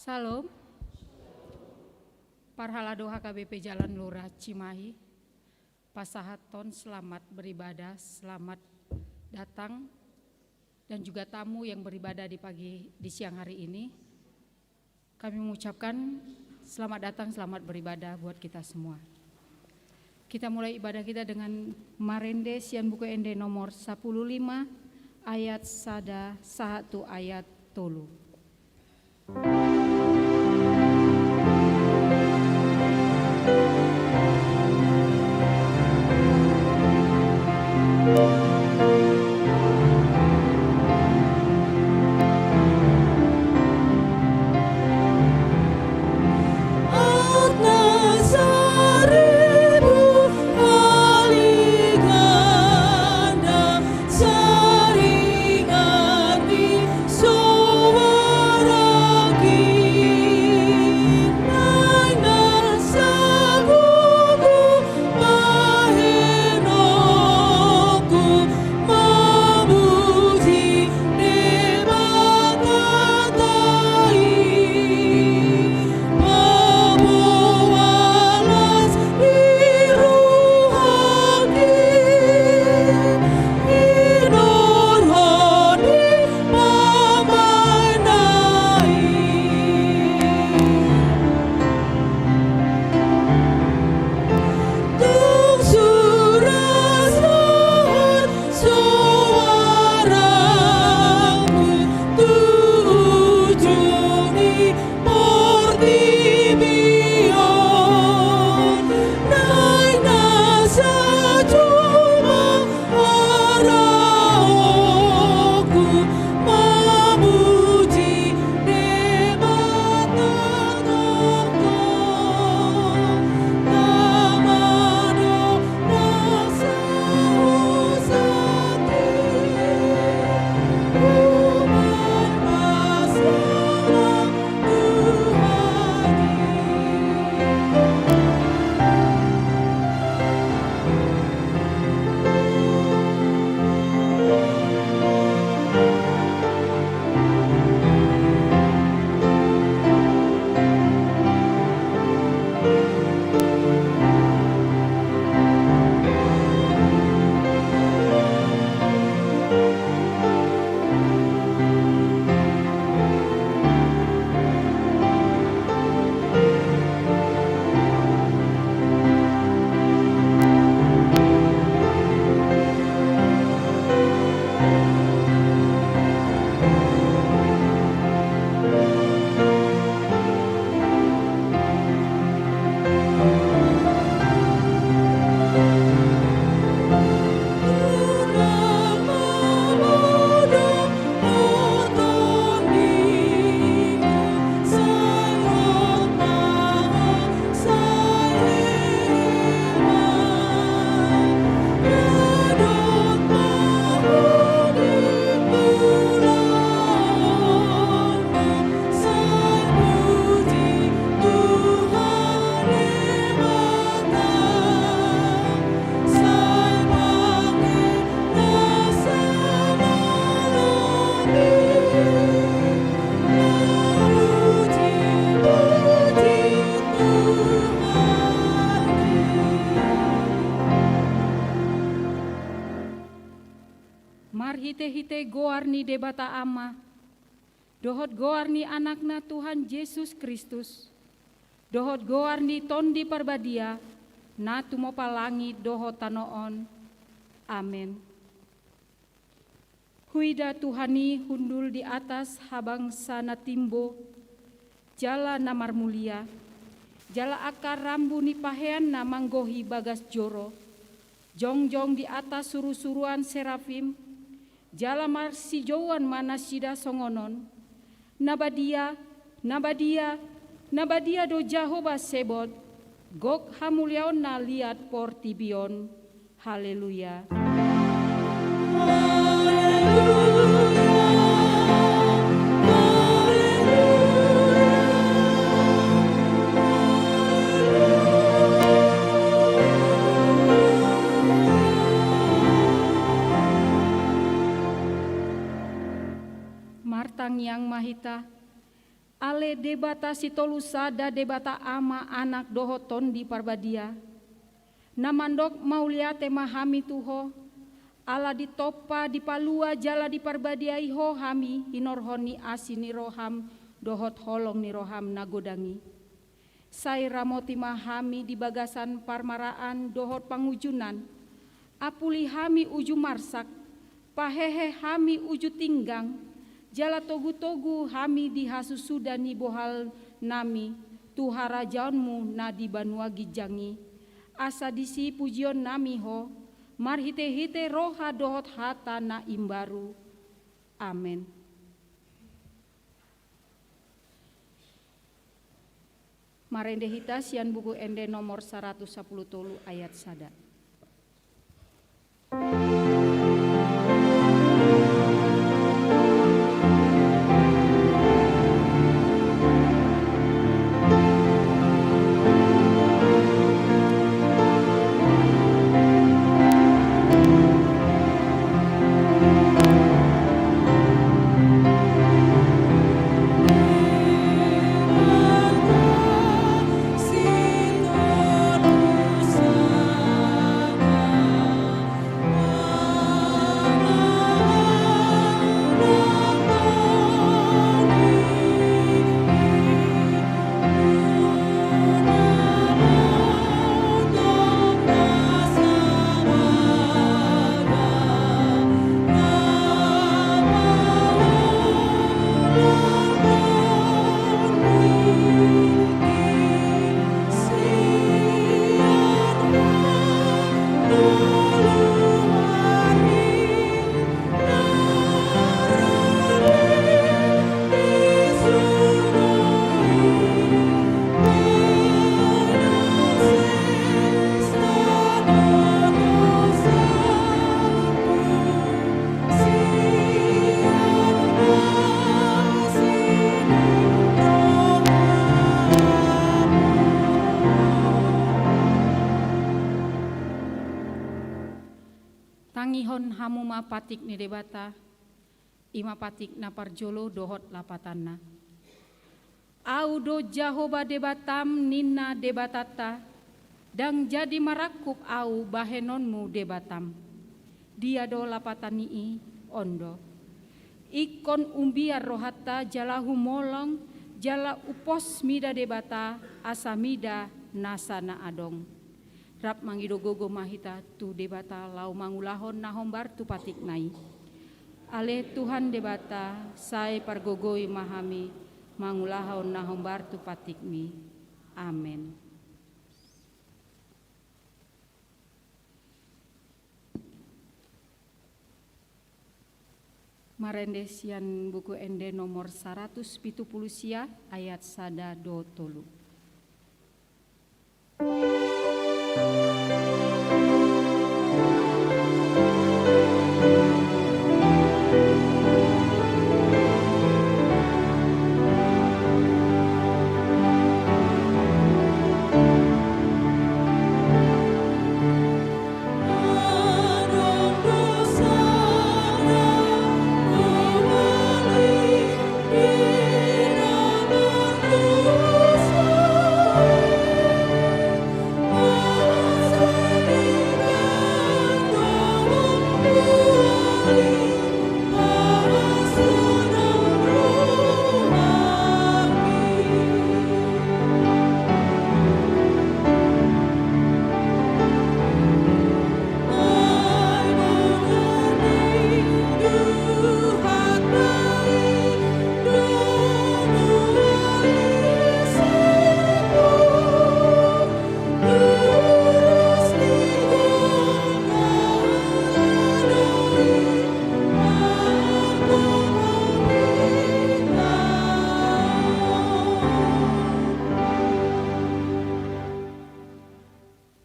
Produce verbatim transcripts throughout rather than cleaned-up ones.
Shalom. Parhalado H K B P Jalan Lurah Cimahi, pasahathon selamat beribadah, selamat datang, dan juga tamu yang beribadah di pagi, di siang hari ini. Kami mengucapkan selamat datang, selamat beribadah buat kita semua. Kita mulai ibadah kita dengan marende sian Buku Ende nomor sapuluh lima, ayat sada sahat tu ayat tolu. Marhite-hite goar ni Debata Ama, dohot goar ni Anakna Tuhan Jesus Kristus, dohot goar ni Tondi Parbadia, na tumompa langit dohot tano on. Amen. Huida Tuhan i hundul di atas habangsa na timbo, jala na marmulia, jala angka rambu ni paheanna manggohi bagas joro, jongjong di atas surusuruan serafim, jala marsijouan ma nasida songon on: Na badia, na badia, na badia do Jahowa Sebot, gok hamuliaonna liat portibi on. Haleluya. Martangiang ma hita. Ale Debata sitolu sada, Debata Ama, Anak dohot Tondi Parbadia, na mandok mauliate ma hami tu Ho, ala ditompa, dipalua jala diparbadiai Ho hami hinorhon ni asi ni roham dohot holong ni roham na godang i. Sai ramoti ma hami di bagasan parmaraan dohot pangunjunan, apuli hami uju marsak, pahehe hami uju tinggang, jala togutogu hami di hasusuda ni bohal nami tu harajaonmu na di banua ginjang i, asa disi pujion nami Ho, marhitehite roha dohot hata na imbaru. Amen. Marende hita sian Buku Ende nomor saratus sapuluh tolu ayat sada. Tangihon hamu ma patik ni Debata, i ma patik na parjolo dohot lapatanna. Ahu do Jahowa Debatam, ninna Debatanta, ndang jadi marangkup Ahu bahenonmu Debatam. Dia do lapatan ni i? On do. Ingkon umbiar rohanta jala humolong, jala umpos mida Debata, asa mida nasa na adong. Rap mangido gogo ma hita tu Debata laho mangulahon na hombar tu patikna i. Ale Tuhan Debata, sai pargogoi ma hami mangulahon na hombar tu patikmi. Amen. Marende sian Buku Ende nomor saratus pitu pulu sia, ayat sada dohot tolu.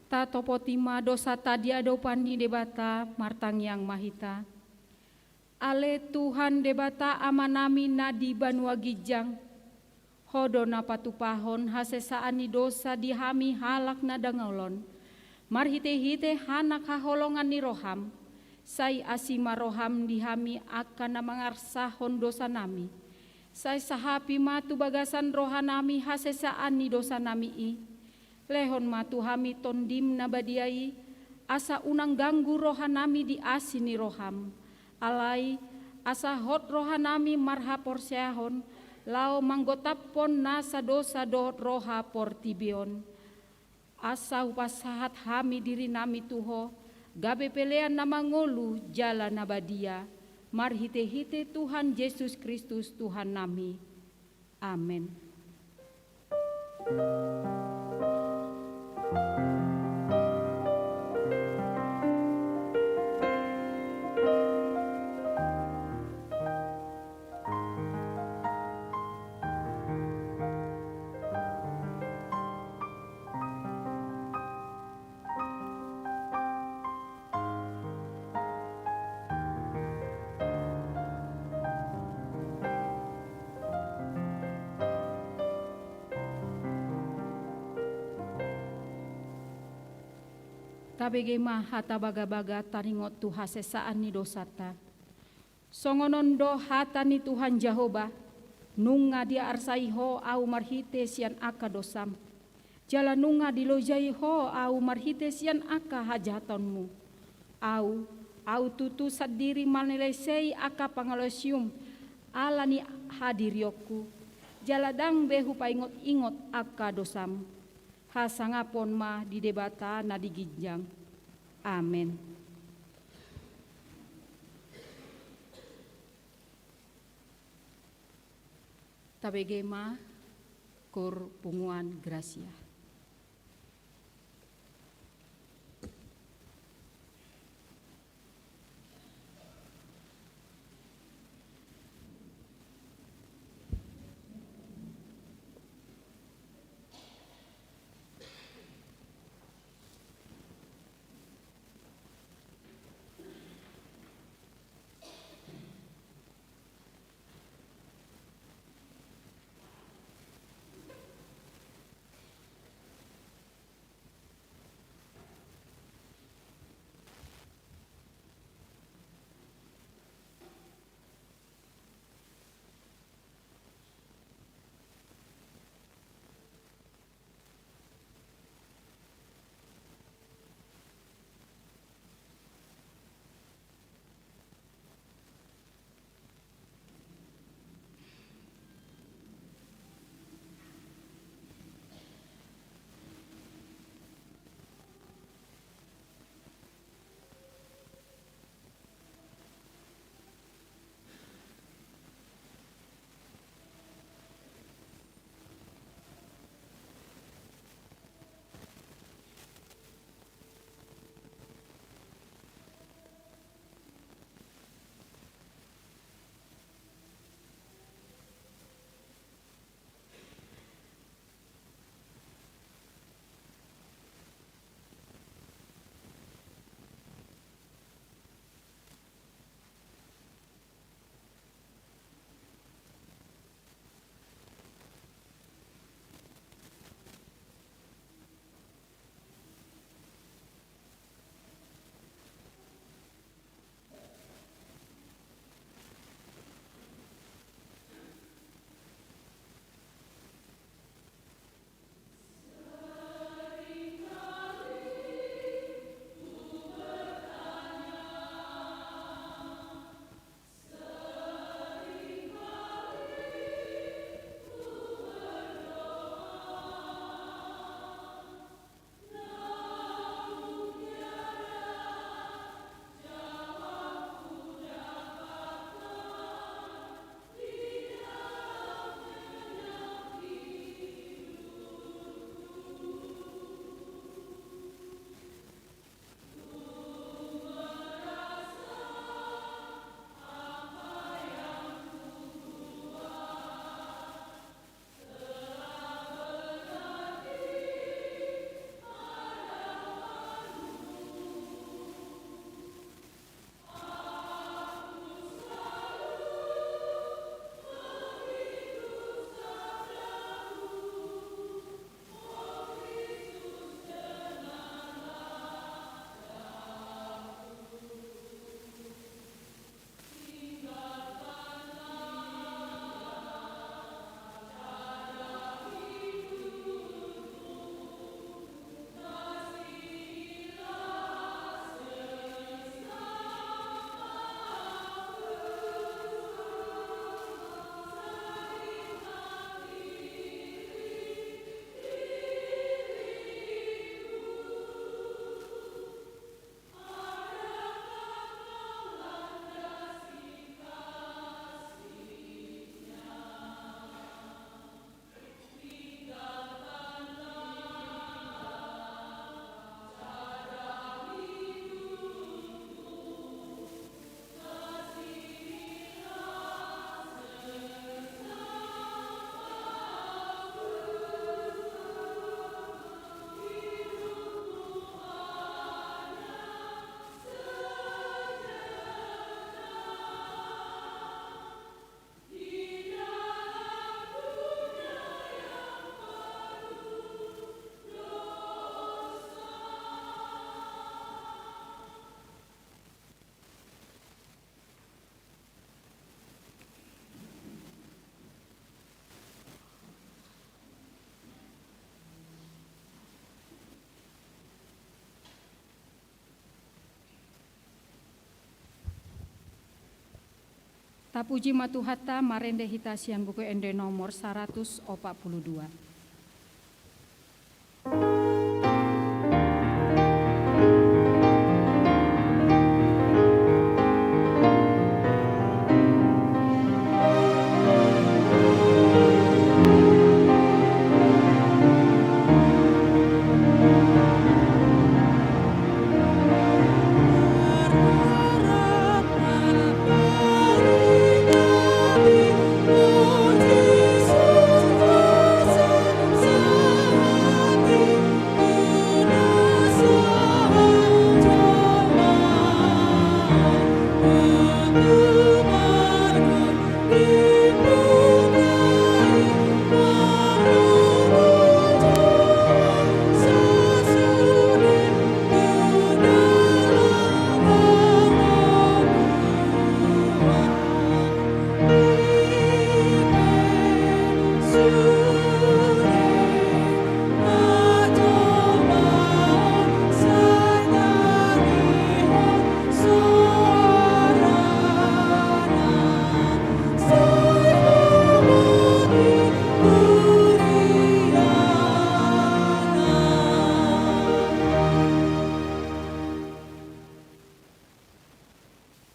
Tatopoti ma dosanta di adopan ni Debata, martangiang ma hita. Ale Tuhan Debata Amanami na di banua ginjang, Ho do na patupahon hasesaan ni dosa di hami halak na dangol on, marhitehite hanak haholongan ni roham. Sai asi ma roham di hami angka na mangarsahon dosanami, Sai sahapi ma tu bagasan rohanami hasesaan ni dosanami i. Lehon ma tu hami Tondim na badia i, asa unang ganggu rohanami di asi ni roham. Alai, asa hot rohanami marhaporseaon, laho manggotaphon nasa dosa dohot roha portibi on. Asa hupasahat hami dirinami tu Ho, gabe pelean na mangolu jala na badia, marhitehite Tuhan Jesus Kristus Tuhannami. Amen. Tabege ma hata bagabaga taringot tu hasesaan ni dosanta. Songon on do hata ni Tuhan Jahowa: Nunga diarsai ho Ahu marhite sian angka dosam, jala nunga dilojai ho Ahu marhite sian angka hajahatonmu. Ahu, Ahu tutu sandiri manalesei angka pangalaosium ala ni hadirionku, jala ndang be hupaingotingot angka dosam. Hasangapon ma di Debata na di ginjang. Amen. Tabege ma koor punguan grasia. Tapuji ma Tuhanta, marende hita sian Buku Ende nomor saratus opat pulu dua.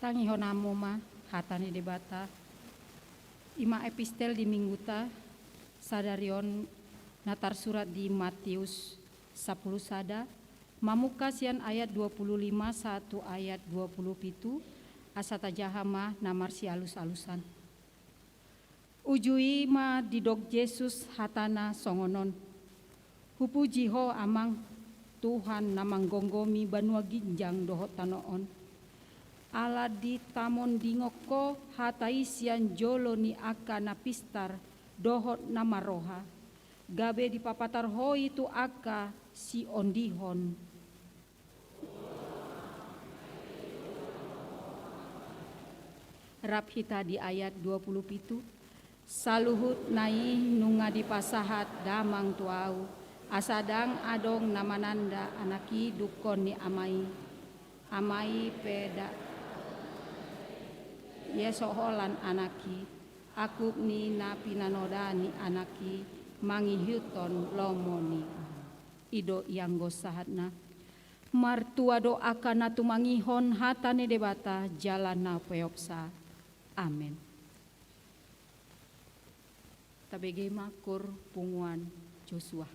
Tangihon hamu ma hata ni Debata. I ma epistel di mingguta sadari on na tarsurat di Matius sampulu sada, mamungka sian ayat dua pulu lima sahat tu ayat dua pulu pitu, asa tajaha ma na marsialus-alusan. Uju i ma didok Jesus hatana songon on: Hupuji Ho, Amang, Tuhan na manggomgomi banua ginjang dohot tano on. Ala ditamondingon Ho hata i sian jolo ni angka na pistar dohot na marroha, gabe dipapatar Ho i tu angka siondihon. Rap hita di ayat dua pulu pitu. Saluhutna i nunga dipasahat Damang tu Ahu, asa ndang adong na mananda Anak i dungkon ni Ama i. Ama i pe ndang i so holan Anak i, angkup ni na pinanoda ni Anak i mangihuthon lomo ni Ama i. I do ianggo sahatna. Martua do angka na tumangihon hata ni Debata jala na peopsa. Amen. Tabege ma kur punguan Josua.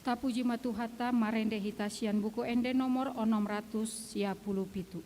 Tapuji ma Tuhanta, marende hita sian Buku Ende nomor onom ratus sia pulu pitu.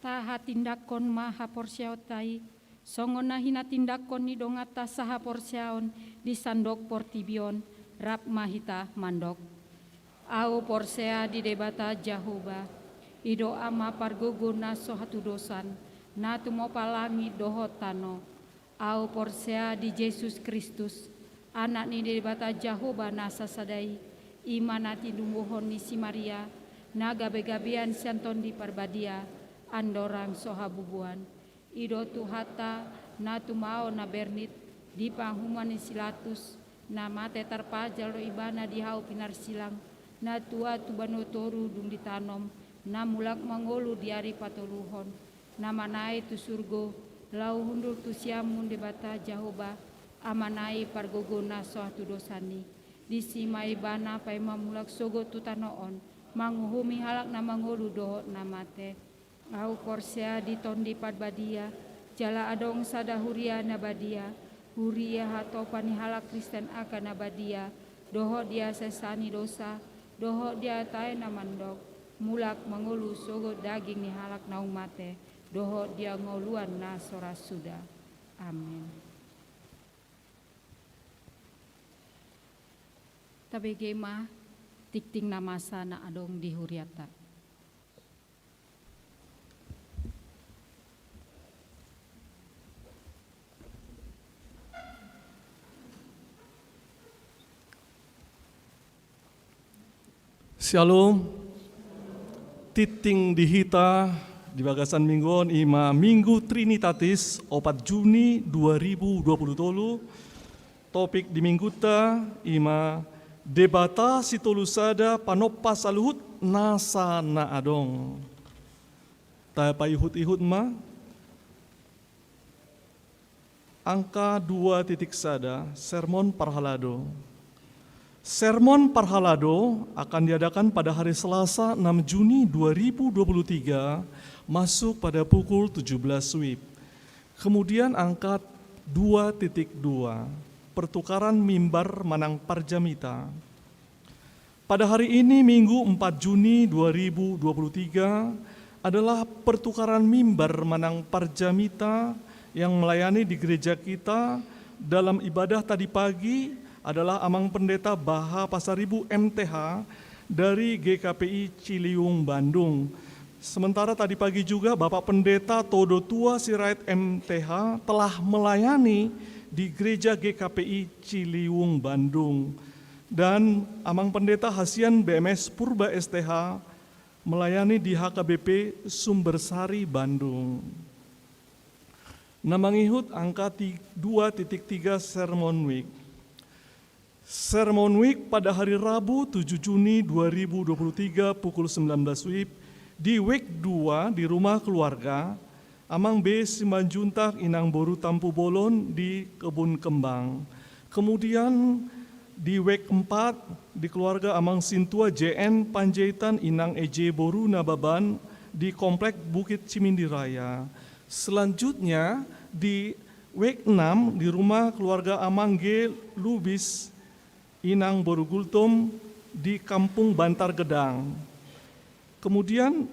Tahatindangkon ma haporseaonta i, songon na hinatindangkon ni donganta sahaporseaon di sandok portibi on, rap ma hita mandok. Ahu porsea di Debata Jahowa, i do Ama pargogo na so hatudosan, na tumopa langit dohot tano. Ahu porsea di Jesus Kristus, Anak ni Debata Jahowa na sasada i, i ma na tinumbuhon ni si Maria, na gabegabean sian Tondi Parbadia, andorang so habubuan. I do Tuhanta, na tumaon na bernit, di panguhuman ni si Latus, na mate tarpajal do ibana di hau pinarsilang, na tua tu banua toru dung ditanom, na mulak mangolu di ari patoluhon, na manaek tu surgo, laho hundul tu siamun Debata Jahowa, Amana i pargogo na so hatudosan i. Disi ma ibana paima mulak sogot tu tano on, manguhumi halak na mangolu dohot na mate. Ahu porsea di Tondi Parbadia, jala adong sada huria na badia, huria hatopan ni halak Kristen angka na badia, dohot di hasesaan ni dosa, dohot di hatai na mandok, mulak mangolu sogot daging ni halak naung mate, dohot di hangoluan na so ra suda. Amen. Tabege ma tingting na masa na adong di huriata. Syalom. Tingting di hita di bagasan minggu on i ma Minggu Trinitatis, opat Juni dua ribu dua puluh tolu. Topik di minggunta i ma Debata Sitolu Sada panompa saluhut nasa na adong. Tapaihut-ihut ma. Angka dua titik sada, sermon parhalado. Sermon parhalado akan diadakan pada hari Selasa, enam Juni dua ribu dua puluh tiga, masuk pada pukul tujuh belas wib. Kemudian angka dua titik dua, pertukaran mimbar manang parjamita. Pada hari ini, Minggu, empat Juni dua ribu dua puluh tiga, adalah pertukaran mimbar manang parjamita yang melayani di gereja kita dalam ibadah tadi pagi adalah Amang Pendeta Baha Pasaribu, M T H, dari G K P I Ciliwung, Bandung. Sementara tadi pagi juga Bapak Pendeta Todo Tua Sirait, M T H, telah melayani di Gereja G K P I Ciliwung, Bandung. Dan Amang Pendeta Hasian, B M S, Purba, S T H, Melayani di H K B P Sumbersari, Bandung. Na mangihut angka ti-, dua titik tiga Sermon Week. Sermon Week pada hari Rabu, tujuh Juni dua ribu dua puluh tiga, pukul sembilan belas W I B, di Week dua di rumah keluarga, Amang B Simanjuntak, Inang boru Tampubolon di Kebun Kembang. Kemudian di Week empat di keluarga Amang Sintua J N Panjaitan, Inang E J boru Nababan di Komplek Bukit Cimindi Raya. Selanjutnya di Week enam di rumah keluarga Amang G Lubis, Inang boru Gultom di Kampung Bantar Gedang. Kemudian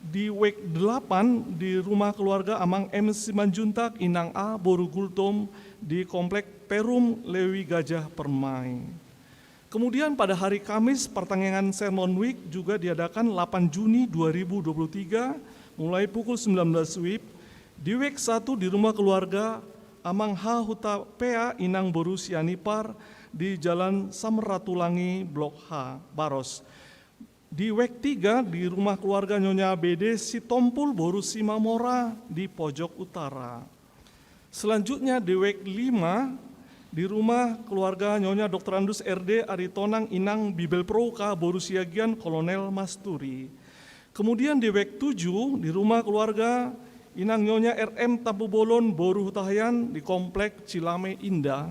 di Week delapan di rumah keluarga Amang M Simanjuntak, Inang A boru Gultom di Komplek Perum Lewi Gajah Permai. Kemudian pada hari Kamis, pertengahan Sermon Week juga diadakan, delapan Juni dua ribu dua puluh tiga, mulai pukul sembilan belas W I B, di Week satu di rumah keluarga Amang H Hutapea, Inang boru Sianipar di Jalan Samratulangi, Blok H, Baros. Di Week tiga di rumah keluarga Nyonya B D Sitompul boru Simamora di Pojok Utara. Selanjutnya di Week lima di rumah keluarga Nyonya Doktorandus R D Aritonang, Inang Bibelprouka boru Siagian, Kolonel Masturi. Kemudian di Week tujuh di rumah keluarga Inang Nyonya R M Tampubolon boru Hutahaean di Komplek Cilame Indah.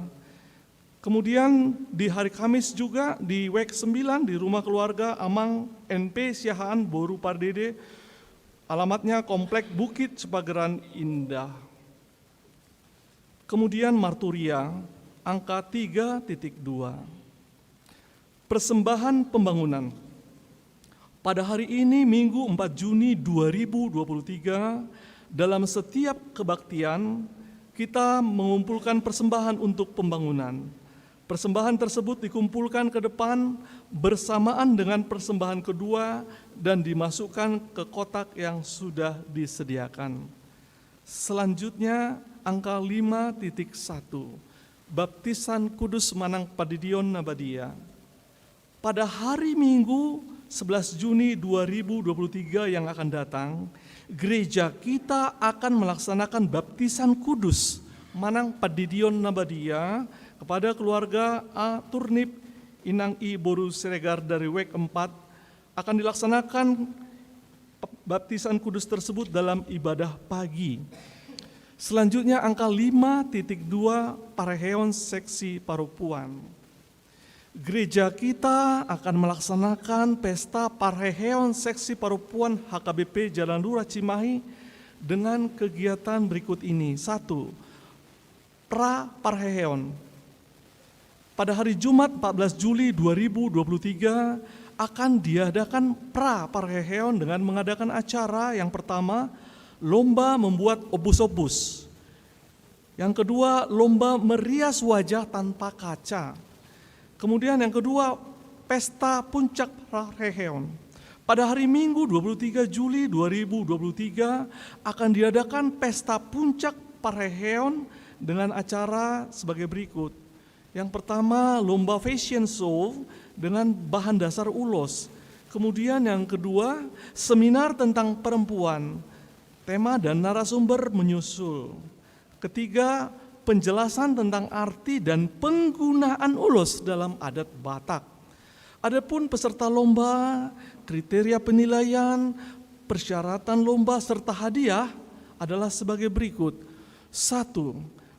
Kemudian di hari Kamis juga di Week sembilan di rumah keluarga Amang N P Siahaan boru Pardede, alamatnya Komplek Bukit Sepageran Indah. Kemudian Marturia, angka tiga titik dua. Persembahan pembangunan. Pada hari ini, Minggu, empat Juni dua ribu dua puluh tiga, dalam setiap kebaktian, kita mengumpulkan persembahan untuk pembangunan. Persembahan tersebut dikumpulkan ke depan bersamaan dengan persembahan kedua dan dimasukkan ke kotak yang sudah disediakan. Selanjutnya, angka lima titik satu, baptisan kudus manang pandidion na badia. Pada hari Minggu, sebelas Juni dua ribu dua puluh tiga yang akan datang, gereja kita akan melaksanakan baptisan kudus manang pandidion na badia kepada keluarga A Turnip, Inang I boru Siregar dari Week empat, akan dilaksanakan baptisan kudus tersebut dalam ibadah pagi. Selanjutnya, angka lima titik dua, parheheon seksi parompuan. Gereja kita akan melaksanakan pesta parheheon seksi parompuan H K B P Jalan Lurah Cimahi dengan kegiatan berikut ini. Satu, pra parheheon. Pada hari Jumat, empat belas Juli dua ribu dua puluh tiga, akan diadakan pra parheheon dengan mengadakan acara yang pertama, lomba membuat ombus-ombus. Yang kedua, lomba merias wajah tanpa kaca. Kemudian yang kedua, pesta puncak parheheon. Pada hari Minggu, dua puluh tiga Juli dua ribu dua puluh tiga, akan diadakan pesta puncak parheheon dengan acara sebagai berikut. Yang pertama, lomba fashion show dengan bahan dasar ulos. Kemudian yang kedua, seminar tentang perempuan. Tema dan narasumber menyusul. Ketiga, penjelasan tentang arti dan penggunaan ulos dalam adat Batak. Adapun peserta lomba, kriteria penilaian, persyaratan lomba, serta hadiah adalah sebagai berikut. Satu,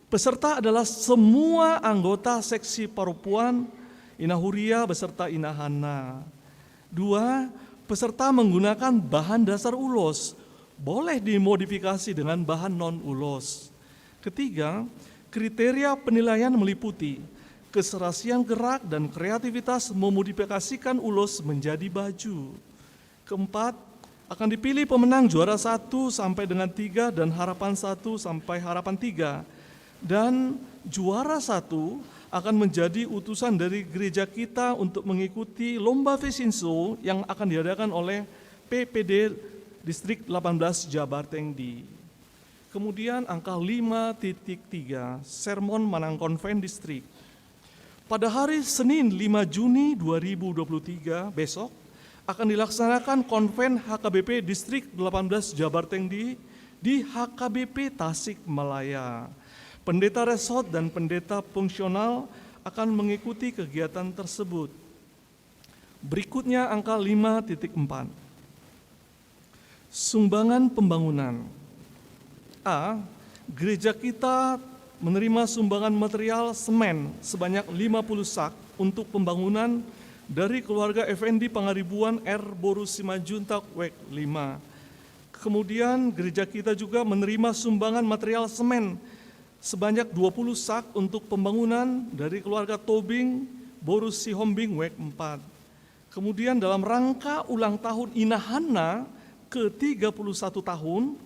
peserta adalah semua anggota seksi parompuan, Ina Huria beserta Ina Hana. Dua, peserta menggunakan bahan dasar ulos. Boleh dimodifikasi dengan bahan non-ulos. Ketiga, kriteria penilaian meliputi keserasian gerak dan kreativitas memodifikasikan ulos menjadi baju. Keempat, akan dipilih pemenang juara satu sampai dengan tiga dan harapan satu sampai harapan tiga. Dan juara satu akan menjadi utusan dari gereja kita untuk mengikuti lomba fashion show yang akan diadakan oleh P P D Distrik delapan belas Jabar Tengdi. Kemudian angka lima titik tiga, sermon manang konven distrik. Pada hari Senin, lima Juni dua ribu dua puluh tiga, besok, Akan dilaksanakan konven H K B P Distrik delapan belas Jabar Tengdi di H K B P Tasikmalaya. Pendeta resort dan pendeta fungsional akan mengikuti kegiatan tersebut. Berikutnya angka lima titik empat. Sumbangan pembangunan. A. Gereja kita menerima sumbangan material semen sebanyak lima puluh sak untuk pembangunan dari keluarga Effendi Pangaribuan R boru Simanjuntak Wek lima. Kemudian gereja kita juga menerima sumbangan material semen sebanyak dua puluh sak untuk pembangunan dari keluarga Tobing boru Sihombing Wek empat. Kemudian dalam rangka ulang tahun inahanna ke tiga puluh satu tahun,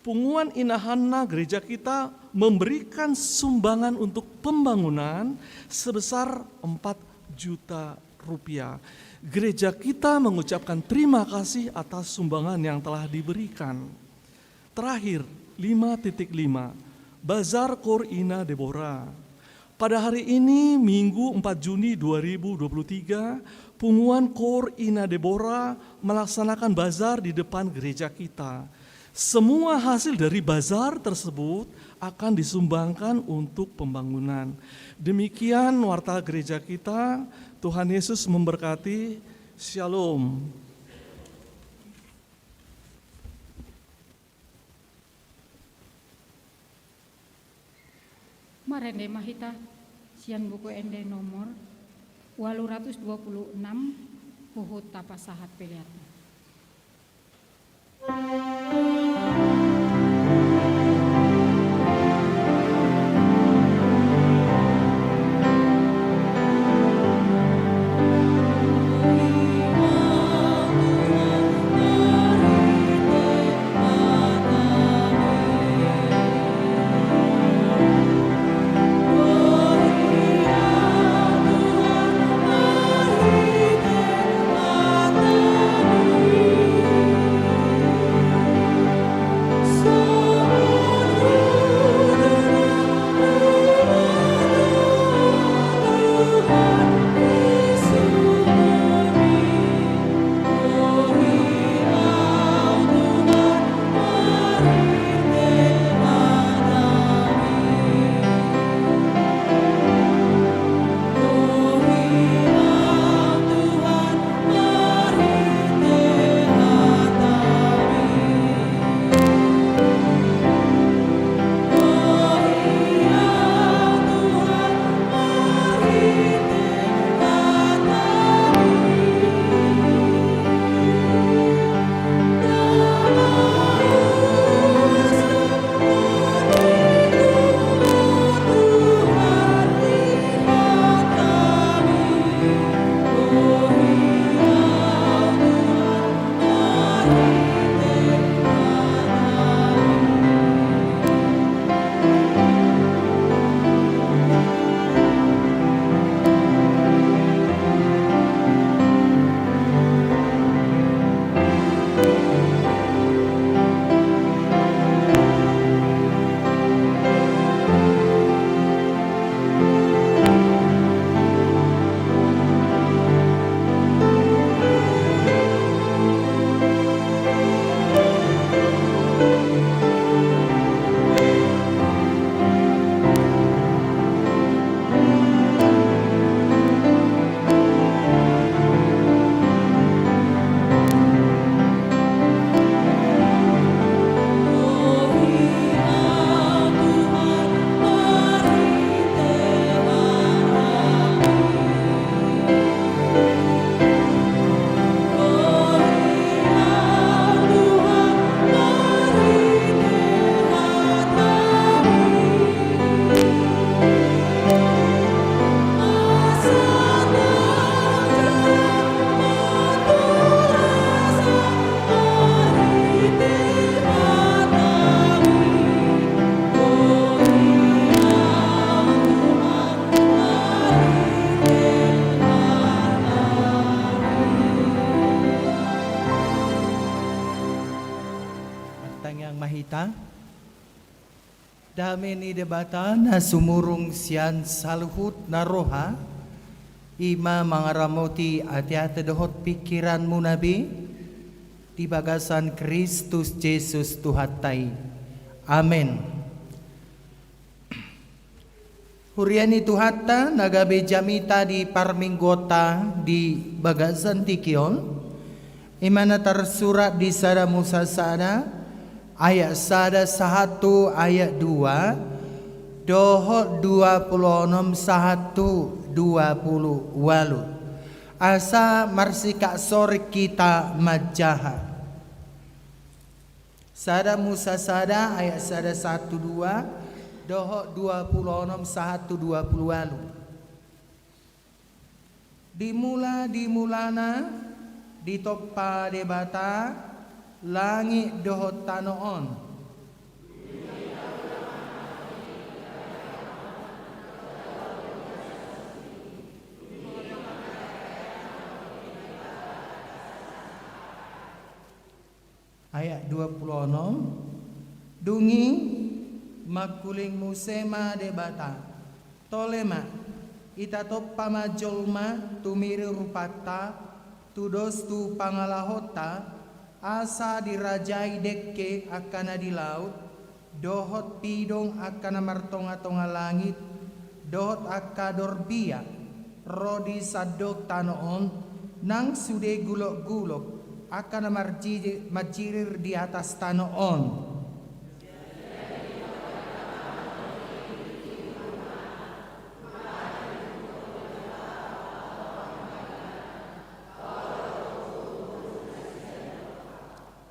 punguan inahanna gereja kita memberikan sumbangan untuk pembangunan sebesar empat juta rupiah. Gereja kita mengucapkan terima kasih atas sumbangan yang telah diberikan. Terakhir, lima titik lima, Bazar Koor Ina Debora. Pada hari ini, Minggu empat Juni dua ribu dua puluh tiga, punguan Koor Ina Debora melaksanakan bazar di depan gereja kita. Semua hasil dari bazar tersebut akan disumbangkan untuk pembangunan. Demikian warta gereja kita. Tuhan Yesus memberkati. Shalom. Marende ma hita sian Buku Ende nomor ualu ratus dua puluh enam, huhut tapasahat peleanna. Martangiang ma hita. Dame ni Debata na sumurung sian saluhut na roha, I ma mangaramoti ateate dohot pingkiranmuna be di bagasan Kristus Jesus Tuhanta i. Amen. Huria ni Tuhanta na gabe jamita di parmingguonta di bagasan tingki on, i ma na tarsurat di Sada Musa sada, ayat sada sahat tu ayat dua, dohot dua pulu onom sahat tu dua pulu ualu. Asa marsikak soring hita manjaha. Sada Musa sada ayat sada sahat tu dua, dohot dua pulu onom sahat tu dua pulu ualu. Di mula-di mulana ditompa Debata langit dohot tano on. Ayat dua pulu onom. Dung i mangkuling muse ma Debata: Tole ma, ita tompa ma jolma tumiri rupanta, tudos tu pangalahonta, asa dirajai dengke angka na di laut, dohot pidong angka na martonga-tonga langit, dohot angka dorbia ro di sandok tano on, nang sude gulok-gulok angka na marji-, manjirir di atas tano on.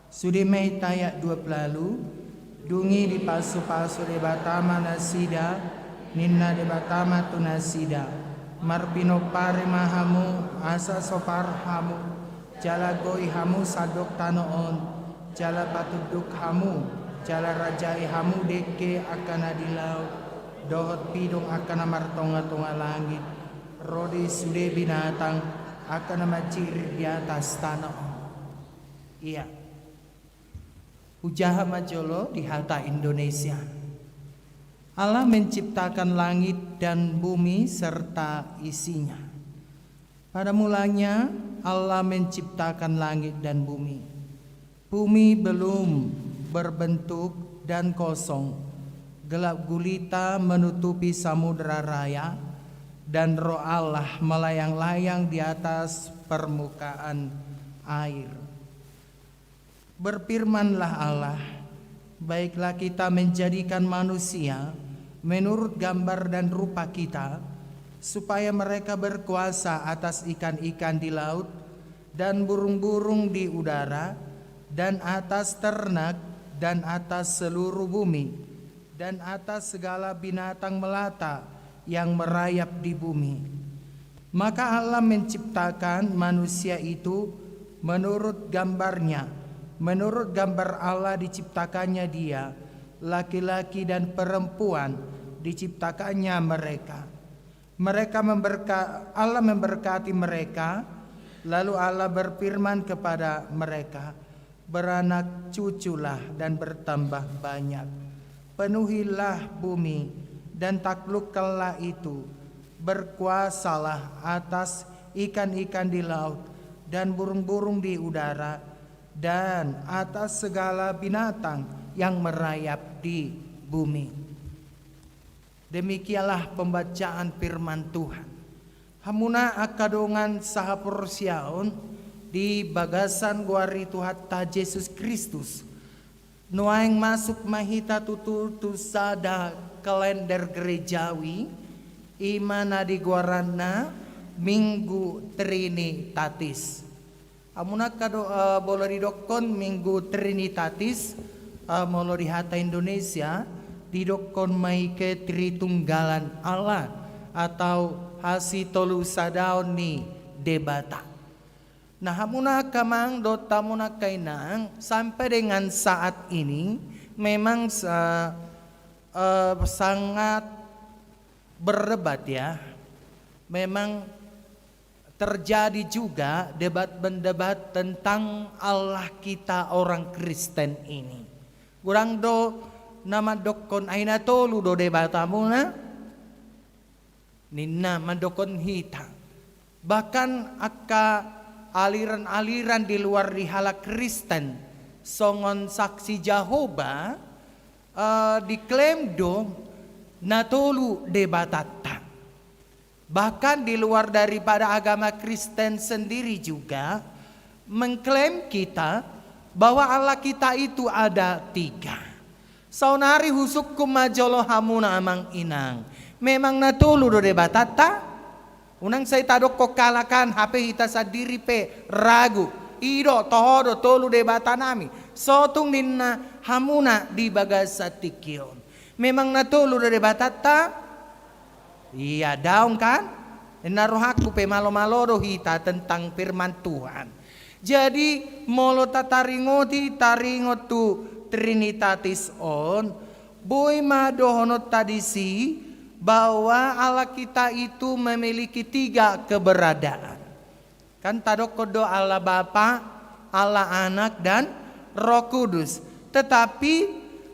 Sude ma i tu ayat dua pulu ualu. Dung i dipasu-pasu Debata ma nasida, ninna Debata ma tu nasida: Marpinompari ma hamu, asa sopar hamu, jala goi hamu sandok tano on, jala patunduk hamu, jala rajai hamu dengke angka na di laut, dohot pidong angka na martonga-tonga langit, ro di sude binatang angka na manjirir di atas tano on. Ia. Hujaha ma jolo di hata Indonesia. Allah menciptakan langit dan bumi serta isinya. Pada mulanya Allah menciptakan langit dan bumi. Bumi belum berbentuk dan kosong. Gelap gulita menutupi samudera raya, dan Roh Allah melayang-layang di atas permukaan air. Berfirmanlah Allah, "Baiklah, kita menjadikan manusia menurut gambar dan rupa kita, supaya mereka berkuasa atas ikan-ikan di laut dan burung-burung di udara, dan atas ternak, dan atas seluruh bumi, dan atas segala binatang melata yang merayap di bumi." Maka Allah menciptakan manusia itu menurut gambar-Nya, menurut gambar Allah diciptakannya dia, laki-laki dan perempuan diciptakannya mereka. Mereka memberka-, Allah memberkati mereka, lalu Allah berfirman kepada mereka, "Beranak cuculah dan bertambah banyak. Penuhilah bumi dan taklukkanlah itu. Berkuasalah atas ikan-ikan di laut dan burung-burung di udara dan atas segala binatang yang merayap di bumi." Demikianlah pembacaan firman Tuhan. Hamuna angka dongan sahaporseaon di bagasan goar ni Tuhanta Jesus Kristus. Nuaeng masuk ma hita tutu tu sada kalender gerejawi, i ma na di goaranna Minggu Trinitatis. Hamuna angka do-, eh, molo didokkon Minggu Trinitatis, eh, molo di hata Indonesia, didokkon ma i ketritunggalan Allah atau hasitolusadaon ni Debata. Nah, hamuna angka amang dohot hamuna angka inang, sampai dengan saat ini memang sa-, eh, sangat berdebat, ya. Memang terjadi juga debat-mendebat tentang Allah kita orang Kristen ini. Godang do na mandokkon, "Ai na tolu do Debatamuna?" ninna mandokkon hita. Bahkan angka aliran-aliran di luar di halak Kristen, songon Saksi Jahowa, eh, diklaim do na tolu Debatanta. Bahkan di luar daripada agama Kristen sendiri juga mengklaim kita bahwa Allah kita itu ada tiga. Saonari husungkun ma jolo hamuna amang inang. Memang na tolu do Debatanta? Unang sai tadokkon halak an, hape hita sandiri pe ragu. I do, toho do tolu Debatanami. Sotung ninna hamuna di bagasan tingki on. Memang na tolu do Debatanta? Ia daong kan? Ninna rohangku pe malo-malo do hita tentang firman Tuhan. Jadi, molo tataringoti, taringot tu Trinitatis on, boi ma dohononta disi bahwa Allah kita itu memiliki tiga keberadaan. Kan tadokkon do Allah Bapa, Allah Anak, dan Roh Kudus. Tetapi,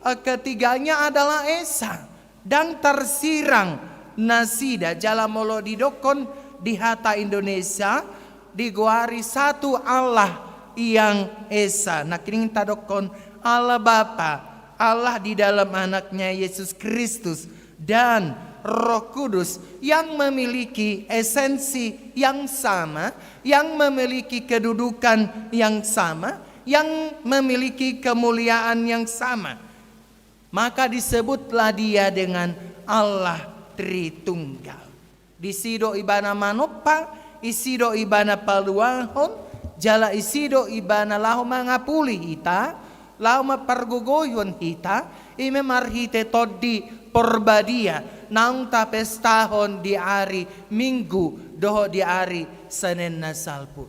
eh, ketiganya adalah esa. Ndang tarsirang nasida, jala molo didokkon di hata Indonesia, digoari satu Allah yang esa. Nangkining tadokkon Allah Bapa, Allah di dalam Anaknya Yesus Kristus, dan Roh Kudus yang memiliki esensi yang sama, yang memiliki kedudukan yang sama, yang memiliki kemuliaan yang sama. Maka disebutlah dia dengan Allah Tritunggal. Disi do ibana manompa, isi do ibana paluahon, jala isi do ibana laho mangapuli hita, laho mampargogoihon hita, i ma marhite Tondi Porbadia, naung tapestahon di ari Minggu, dohot di ari Senen na salpu.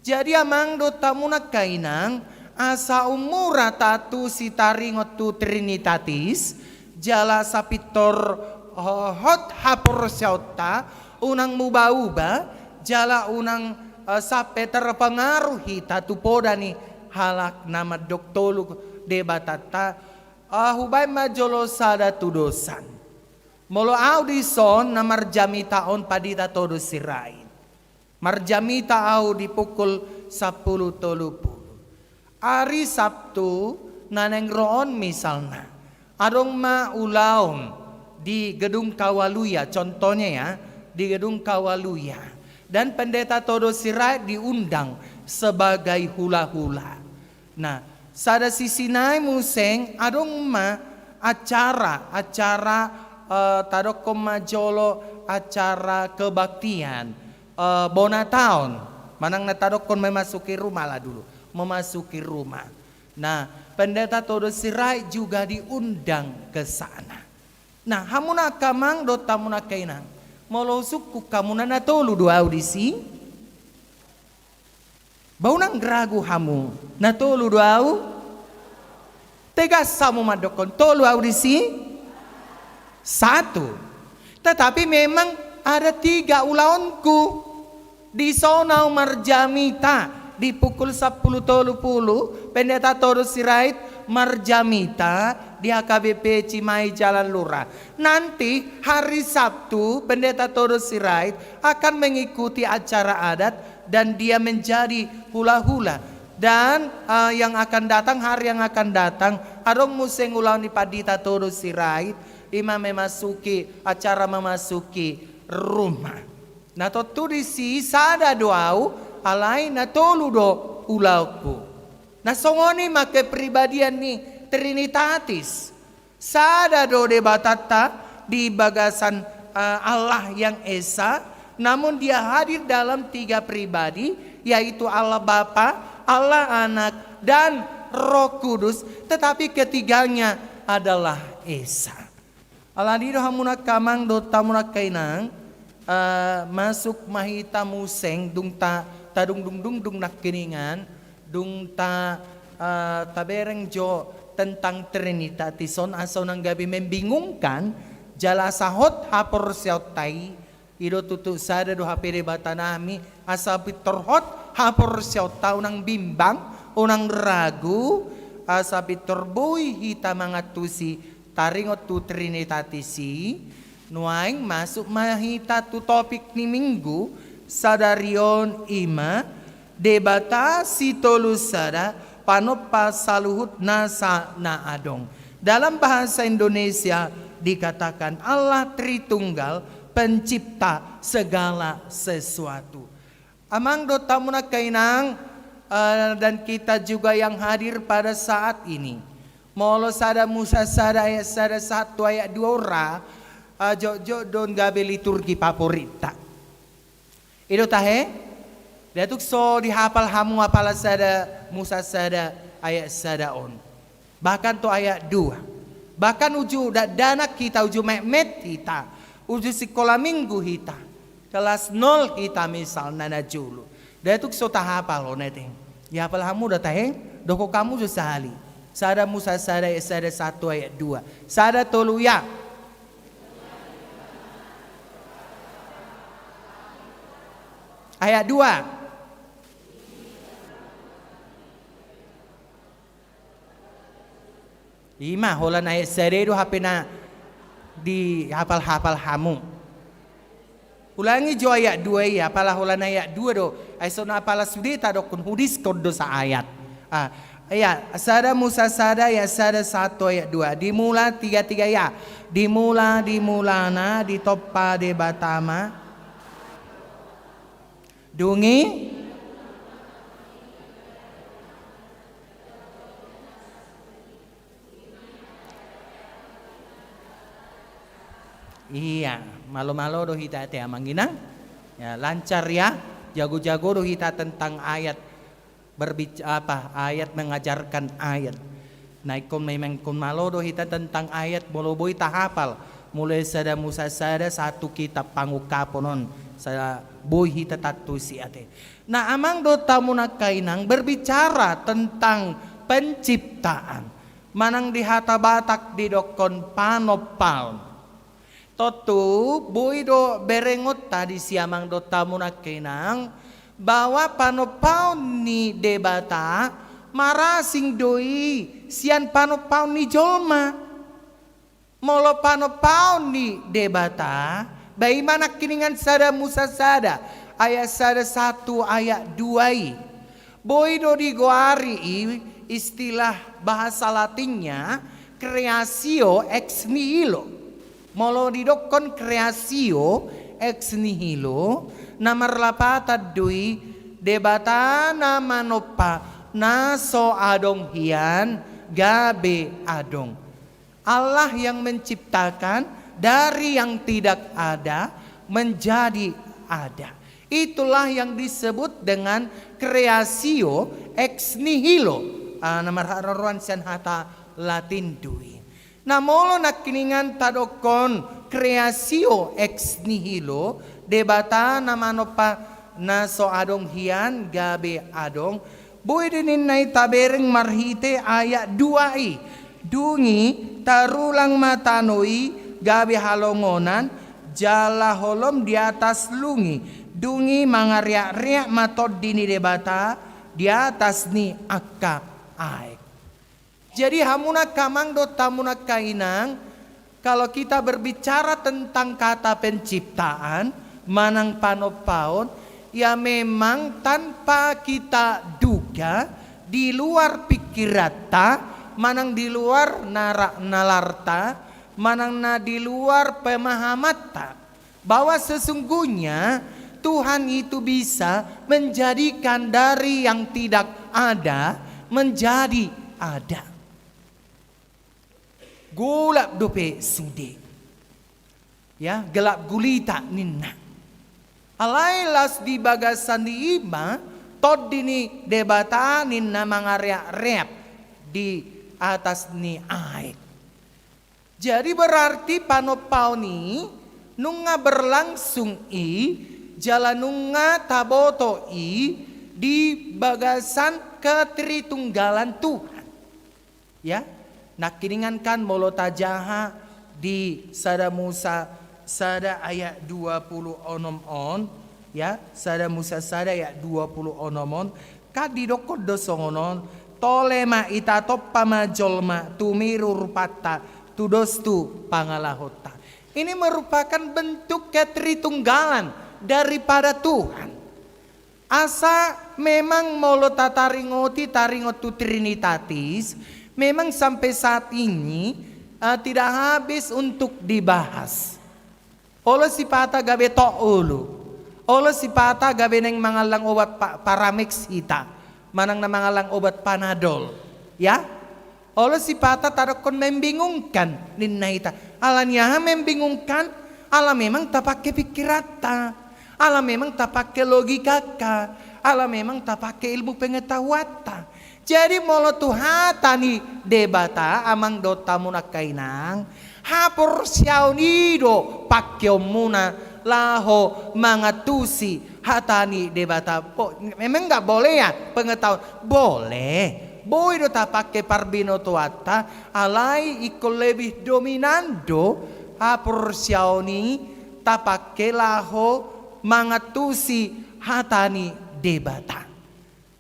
Jadi amang dohot hamu angka inang, asa ummura taantusi taringot tu Trinitatis, jala sapintor ho-, hot haporseaonta, unang muba-uba, jala unang, eh, sampe terpengaruh hita tu poda ni halak na mandok tolu Debatanta, eh, hubaen ma jolo sada tudosan. Molo ahu dison na marjamita on Pandita Todo Sirait. Marjamita ahu di pukul sampulu tolu pulu. Ari Sabtu na naeng ro on misalna, adong ma ulaon di Gedung Kawaluya, contohnya ya, di Gedung Kawaluya. Dan Pendeta Todo Sirait diundang sebagai hula-hula. Nah, sada sisi nai muse adong ma acara, acara, eh, tadokkon ma jolo acara kebaktian, eh, bona taon, manang na tadokkon memasuki rumah lah dulu, memasuki rumah. Nah, Pendeta Todo Sirait juga diundang ke sana. Nah, hamuna angka amang dohot hamuna angka inang, molo husungkun hamuna na tolu do ahu disi? Ba unang ragu hamu, na tolu do ahu? Tegas hamu mandokkon, tolu ahu disi? Satu. Tetapi memang ada tiga ulaonku. Dison ahu marjamita di pukul sampulu tolu pulu, Pendeta Todo Sirait marjamita di H K B P Cimahi Jalan Lurah. Nanti hari Sabtu, Pendeta Todo Sirait akan mengikuti acara adat dan dia menjadi hula-hula. Dan, eh, yang akan datang, hari yang akan datang, adong muse ulaon ni Pandita Todo Sirait, i ma memasuki, acara memasuki rumah. Nah, tontu disi sada do ahu, alai na tolu do ulaonku. Nah, songon i ma kepribadian ni Trinitatis. Sada do Debatanta di bagasan, eh, Allah yang Esa, namun Dia hadir dalam tiga pribadi, yaitu Allah Bapa, Allah Anak, dan Roh Kudus, tetapi ketiganya adalah Esa. Alani do hamuna angka amang dohot hamuna angka inang, eh, masuk ma hita muse, dung ta, tadungdung-dungdung nangkiningan, dung ta, eh, tabereng jo tentang Trinitatis on, asa unang gabe membingungkan, jala asa hot haporseaonta i, i do tutu sada do hape Debatanami, asa pintor hot haporseaonta, unang bimbang, unang ragu, asa pintor boi hita mangantusi taringot tu Trinitatis i. Nuaeng masuk ma hita tu topik ni Minggu, Sadari on i ma Debata sitolu sada, panompa saluhut nasa na adong. Dalam bahasa Indonesia dikatakan Allah Tritunggal, pencipta segala sesuatu. Amang dohot hamu nangkiningan, eh, dan kita juga yang hadir pada saat ini. Molo sada Musa sada ayat sada sahat tu ayat dua on ra, eh, jotjot do on gabe liturgi favoritna. I do tahe? Nda tung so dihapal hamu apala sada Musa sada ayat sada on. Bahkan tu ayat dua. Bahkan uju dakdanak hita, uju metmet hita, uju sikola minggu hita, kelas nol hita misalna na jolo. Nda tung so tahapal on, ate. Dihapal hamu do tahe? Dohononku hamu jo sahali. Sada Musa sada ayat sada sahat tu ayat dua. Sada tolu ya. Ayat dua. I ma, holan ayat sada i do hape na dihapal-hapal hamu. Ulangi jo ayat dua i, apala holan ayat dua do. Ai songon apala sude tadokkon, hudiskon do saayat. Ah, iya, sada Musa sada ayat sada sahat tu ayat dua. Dimula tiga tiga ya. Dimula, dimulana ditompa Debata ma. Dung i. Iya, malo-malo do hita, ate, amang inang. Ya, lancar ya. Jago-jago do hita tentang ayat berbic-, apa, ayat mengajarkan ayat. Nah, ingkon memang ingkon malo do hita tentang ayat, molo boi tahapal. Mulai sada Musa sada sahat tu kitab pangungkapon on, sada boi hita tantusi, ate. Nah, amang dohot hamu nangkiningan, berbicara tentang penciptaan. Manang di hata Batak didokkon panompaon. Tontu, boi do berengonta disi amang dohot hamu nangkiningan, bahwa panompaon ni Debata marasing do i sian panompaon ni jolma. Molo panompaon ni Debata, ba i ma nangkiningan sada Musa sada, ayat sada sahat tu ayat dua i. Boi do digoari i, istilah bahasa Latinnya creatio ex nihilo. Molo didokkon creatio ex nihilo, na marlapatan do i Debata na manompa na so adong hian gabe adong. Allah yang menciptakan dari yang tidak ada menjadi ada. Itulah yang disebut dengan creatio ex nihilo. Ah, na marharoroan sian hata Latin do i. Nah, molo nangkiningan tadokkon creatio ex nihilo, Debata na manompa na so adong hian gabe adong, boi do ninna i tabereng marhite ayat dua i. Dung i tarulang ma tano i gabe halongonan, jala holom di atas lungi. Dung i mangariak-riak ma Tondi ni Debata di atas ni angka aek. Jadi, hamu nangkin amang dohot hamu nangkin inang, kalau kita berbicara tentang kata penciptaan, manang panompaon, ya memang tanpa kita duga, di luar pikiranta, manang di luar nara-, nalarta, manang na di luar pemahamanta, bahwa sesungguhnya Tuhan itu bisa menjadikan dari yang tidak ada menjadi ada. Golap dope sude. Ya, gelap gulita ninna. Alai laos di bagasan i ma Tondi ni Debata ninna mangareak-reak di atas ni aek. Jadi berarti panompaon i nunga berlangsung i, jala nunga taboto i di bagasan ketritunggalan Tuhan. Ya, nangkiningan kan molo tajaha di sada Musa sada ayat dua pulu onom on, ya, sada Musa sada ayat dua pulu onom on, kan didokkon do songon on, tole ma ita tompa ma jolma, tumiru rupanta, tudos tu pangalahonta. Ini merupakan bentuk ketritunggalan daripada Tuhan. Asa memang molo tataringoti, taringot tu Trinitatis, memang sampai saat ini, eh, tidak habis untuk dibahas. Olo sipata gabe tok ulu. Olo sipata gabe naeng mangallang obat pa-, Paramex hita. Manang na mangallang obat Panadol. Ya? Olo sipata tadokkon membingungkan, ninna hita. Ala ni aha membingungkan? Ala memang tapake pikiranta. Ala memang tapake logikanta. Ala memang tapake ilmu pengetahuanta. Jadi molo tu hata ni Debata, amang dohot hamu nangkaningan, haporseaon i do pakeonmuna laho mangantusi hata ni Debata. Bo-, memang nggak boleh ya pengetahuan? Boleh. Boi do tapake parbinotoanta, alai ingkon lebih dominan do haporseaon i tapake laho mangantusi hata ni Debata.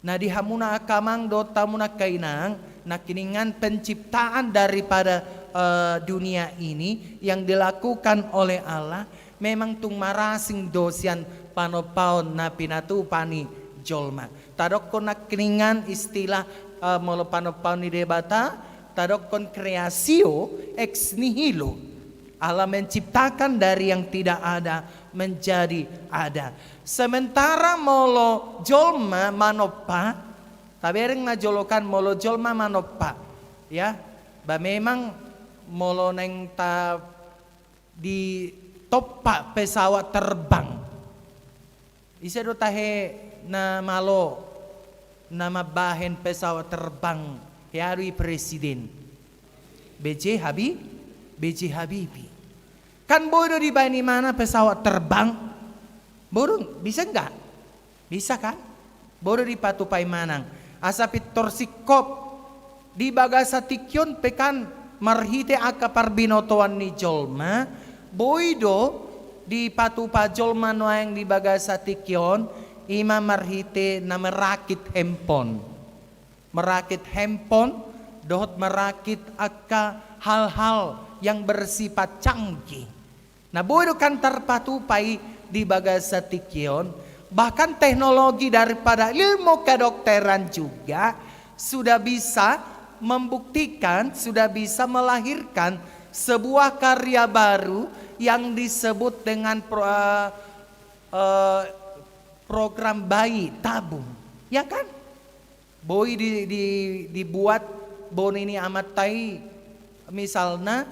Nah, di hamuna angka amang dohot hamu nangkaningan, nangkiningan penciptaan daripada, eh, dunia ini yang dilakukan oleh Allah memang tung marasing do sian panompaon na pinatupa ni jolma. Tadokkon nangkiningan istilah, eh, molo panompaon ni Debata, tadokkon creatio ex nihilo. Allah menciptakan dari yang tidak ada menjadi ada. Sementara molo jolma manompa, tabereng ma jolo kan molo jolma manompa, ya, ba memang molo naeng ta ditompa pesawat terbang. Ise do tahe na malo na mambahen pesawat terbang, hea do i presiden. B J Habi-, B J Habibie. Kan boi do dibahen imana pesawat terbang? Boi do, bisa nggak? Bisa kan? Boi do dipatupa imana. Asa pintor singkop. Di bagasan tingki on pe kan marhite angka parbinotoan ni jolma, boi do dipatupa jolma nuaeng di bagasan tingki on, ima marhite na merakit handphone. Merakit handphone, dohot merakit angka hal-hal yang bersifat canggih. Nah, boi do kan tarpatupa i di bagasan tingki on. Bahkan teknologi daripada ilmu kedokteran juga sudah bisa membuktikan, sudah bisa melahirkan sebuah karya baru yang disebut dengan pro-, eh, eh, program bayi tabung. Ya kan? Boi di, di, dibuat boni ni amanta i, misalna,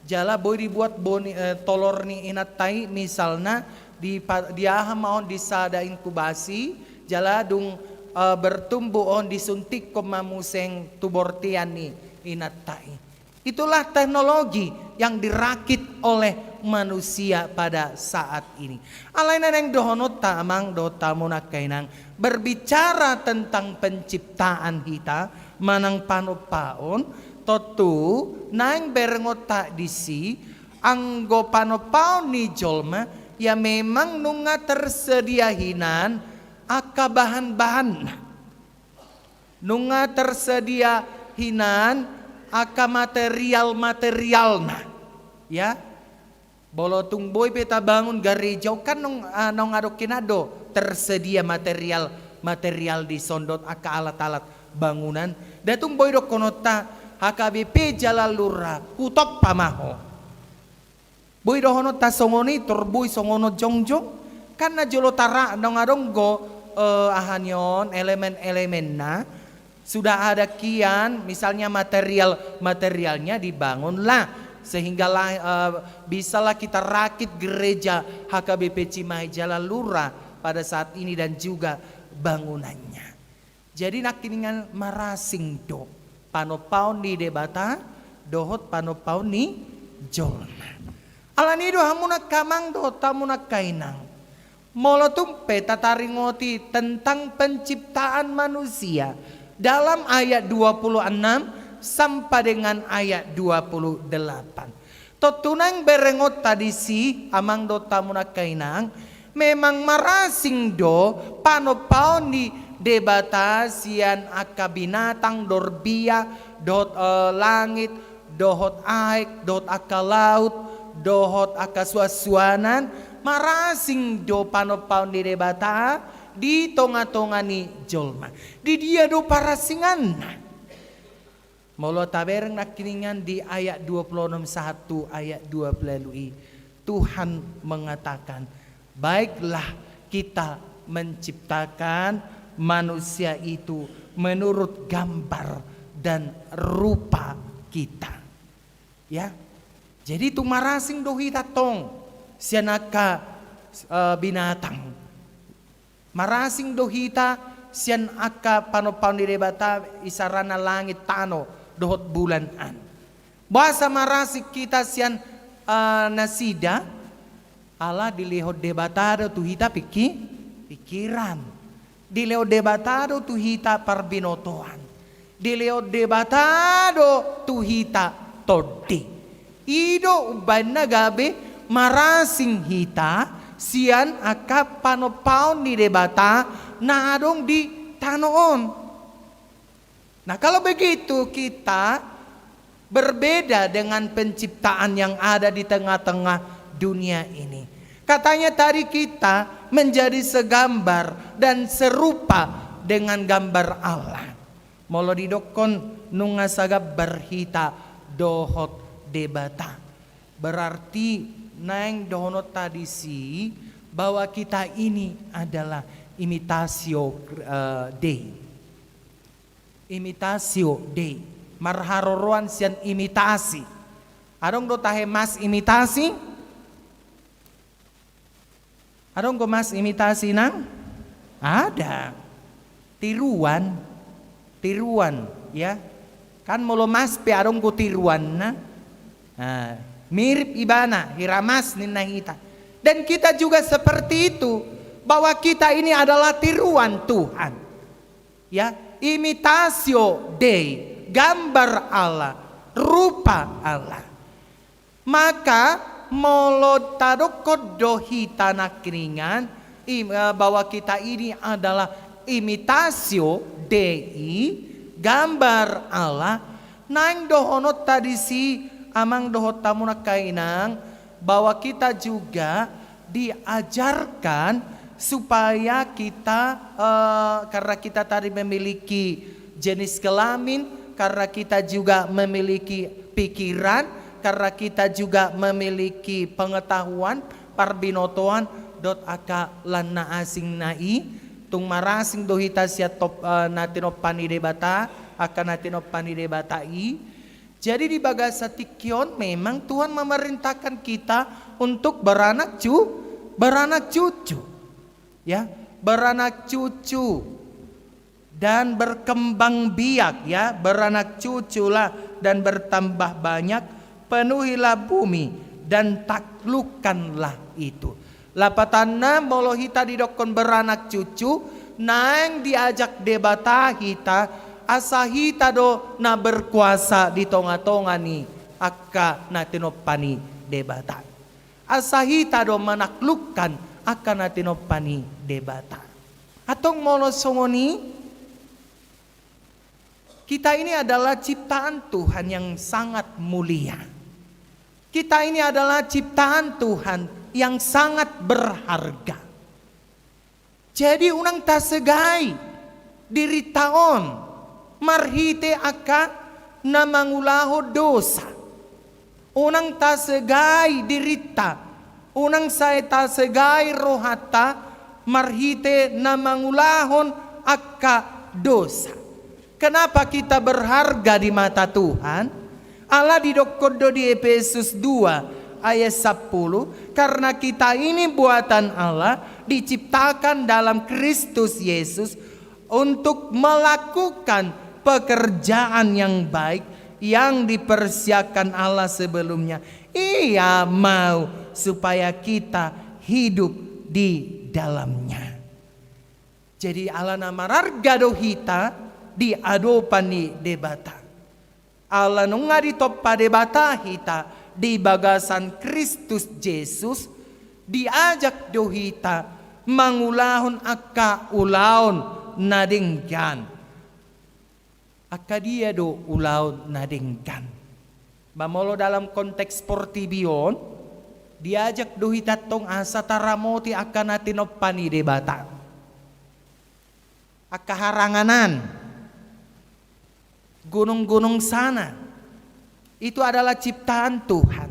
jala boi dibuat boni, eh, tolor ni inanta i, misalna, di, di aha ma on, di sada inkubasi, jala dung, eh, bertumbuh on, disuntikkon ma muse tu bortean ni inanta i. Itulah teknologi yang dirakit oleh manusia pada saat ini. Alai na naeng dohononta amang dohot hamu nangkaningan, berbicara tentang penciptaan hita, manang panompaon, tontu naeng berengonta disi, anggo panompaon ni jolma, ya memang nunga tersedia hinan angka bahan-bahanna. Nunga tersedia hinan angka material-materialna. Ya. Molo tung boi pe tabangun gareja on kan nung, ah, nung adong hinan do tersedia material-material dison dohot angka alat-alat bangunan. Nda tung boi dohononta H K B P jala lura, hutompa ma ho. Boi dohononta songon i, tor boi songon on jongjong. Kan na jolo tara-, nung adong do, eh, aha ni on, elemen-elemenna. Sudah ada kian, misalnya material-materialnya dibangunlah. Sehinggalah, eh, bisalah kita rakit gereja H K B P Cimahi Jalan Lurah pada saat ini dan juga bangunannya. Jadi nangkiningan marasing do panompaon ni Debata dohot panompaon ni jolma. Alani do hamu nangkamang dohot hamu nangkainang, molo tung pe tataringoti tentang penciptaan manusia dalam ayat dua puluh enam sampai dengan ayat dua puluh delapan. Tontu naeng berengonta disi, amang dohot hamu nangkainang, memang marasing do panompaon ni Debata sian angka binatang dorbia dohot, eh, langit, dohot aek, dohot angka laut, dohot angka suansuanan, Marasing do panompaon ni Debata di tonga-tonga ni jolma. Di dia do parasinganna? Molo tabereng nangkiningan di ayat dua puluh enam sahat tu ayat dua puluh i, Tuhan mengatakan, "Baiklah, kita menciptakan manusia itu menurut gambar dan rupa kita." Ya. Jadi tung marasing do hita tong sian angka, eh, binatang. Marasing do hita sian angka panompaon ni Debata, isarana langit, tano dohot bulan an. Boasa marasing hita sian, eh, nasida? Ala dilehon Debata do tu hita pingki-, pingkiran. Dilehon Debata do tu hita parbinotoan. Dilehon Debata do tu hita tondi. I do umbahen na gabe marasing hita sian angka panompaon ni Debata na adong di tano on. Nah, kalau begitu kita berbeda dengan penciptaan yang ada di tengah-tengah dunia ini. Katanya tadi kita menjadi segambar dan serupa dengan gambar Allah. Molo didokkon nunga sagambar hita dohot Debata, berarti naeng dohononta disi bahwa kita ini adalah imitatio, eh, Dei. Imitatio Dei, marharoroan sian imitasi. Adong do tahe mas imitasi? Adong do mas imitasi, Inang? Ada. Tiruan. Tiruan, ya. Kan molo mas pe adong do tiruanna. Nah, mirip ibana, hira mas ninna hita. Dan kita juga seperti itu, bahwa kita ini adalah tiruan Tuhan. Ya, imitatio Dei, gambar Allah, rupa Allah. Maka molo tadokkon do hita nangkiningan, im-, eh, bahwa kita ini adalah imitatio Dei, gambar Allah, naeng dohononta disi, Amang dohot hamu nangkiningan, bahwa kita juga diajarkan supaya kita, eh, karena kita tadi memiliki jenis kelamin, karena kita juga memiliki pikiran, karena kita juga memiliki pengetahuan, parbinotoan, dohot angka lan na asing na i, tung marasing do hita sian top-, eh, na tinompa ni Debata, angka na tinompa ni Debata i. Jadi di bagasan tingki on memang Tuhan memerintahkan kita untuk beranak cu-, beranak cucu. Ya, beranak cucu dan berkembang biak, ya, beranak cuculah dan bertambah banyak, penuhilah bumi dan taklukkanlah itu. Lapatanna, molo hita didokkon beranak cucu, naeng diajak Debata hita, asa hita do na berkuasa di tonga-tonga ni angka na tinompa ni Debata. Asa hita do manaklukkan angka na tinompa ni Debata. Antong molo songon i, kita ini adalah ciptaan Tuhan yang sangat mulia. Kita ini adalah ciptaan Tuhan yang sangat berharga. Jadi unang tasegai dirinta on marhite angka na mangulahon dosa. Unang tasegai dirinta, unang sai tasegai rohanta marhite na mangulahon angka dosa. Kenapa kita berharga di mata Tuhan? Ala didokkon do di Efesus dua ayat sapuluh, "Karena kita ini buatan Allah, diciptakan dalam Kristus Yesus untuk melakukan pekerjaan yang baik yang dipersiapkan Allah sebelumnya. Ia mau supaya kita hidup di dalamnya." Jadi, ala na mararga do hita di adopan ni Debata. Ala nunga ditompa Debata hita di bagasan Kristus Jesus, diajak do hita mangulahon angka ulaon na denggan. Angka dia do ulaon na denggan? Ba molo dalam konteks portibi on, Diajak do hita tong asa taramoti angka na tinompa ni Debata. Angka haranganan, gunung-gunung sana, itu adalah ciptaan Tuhan.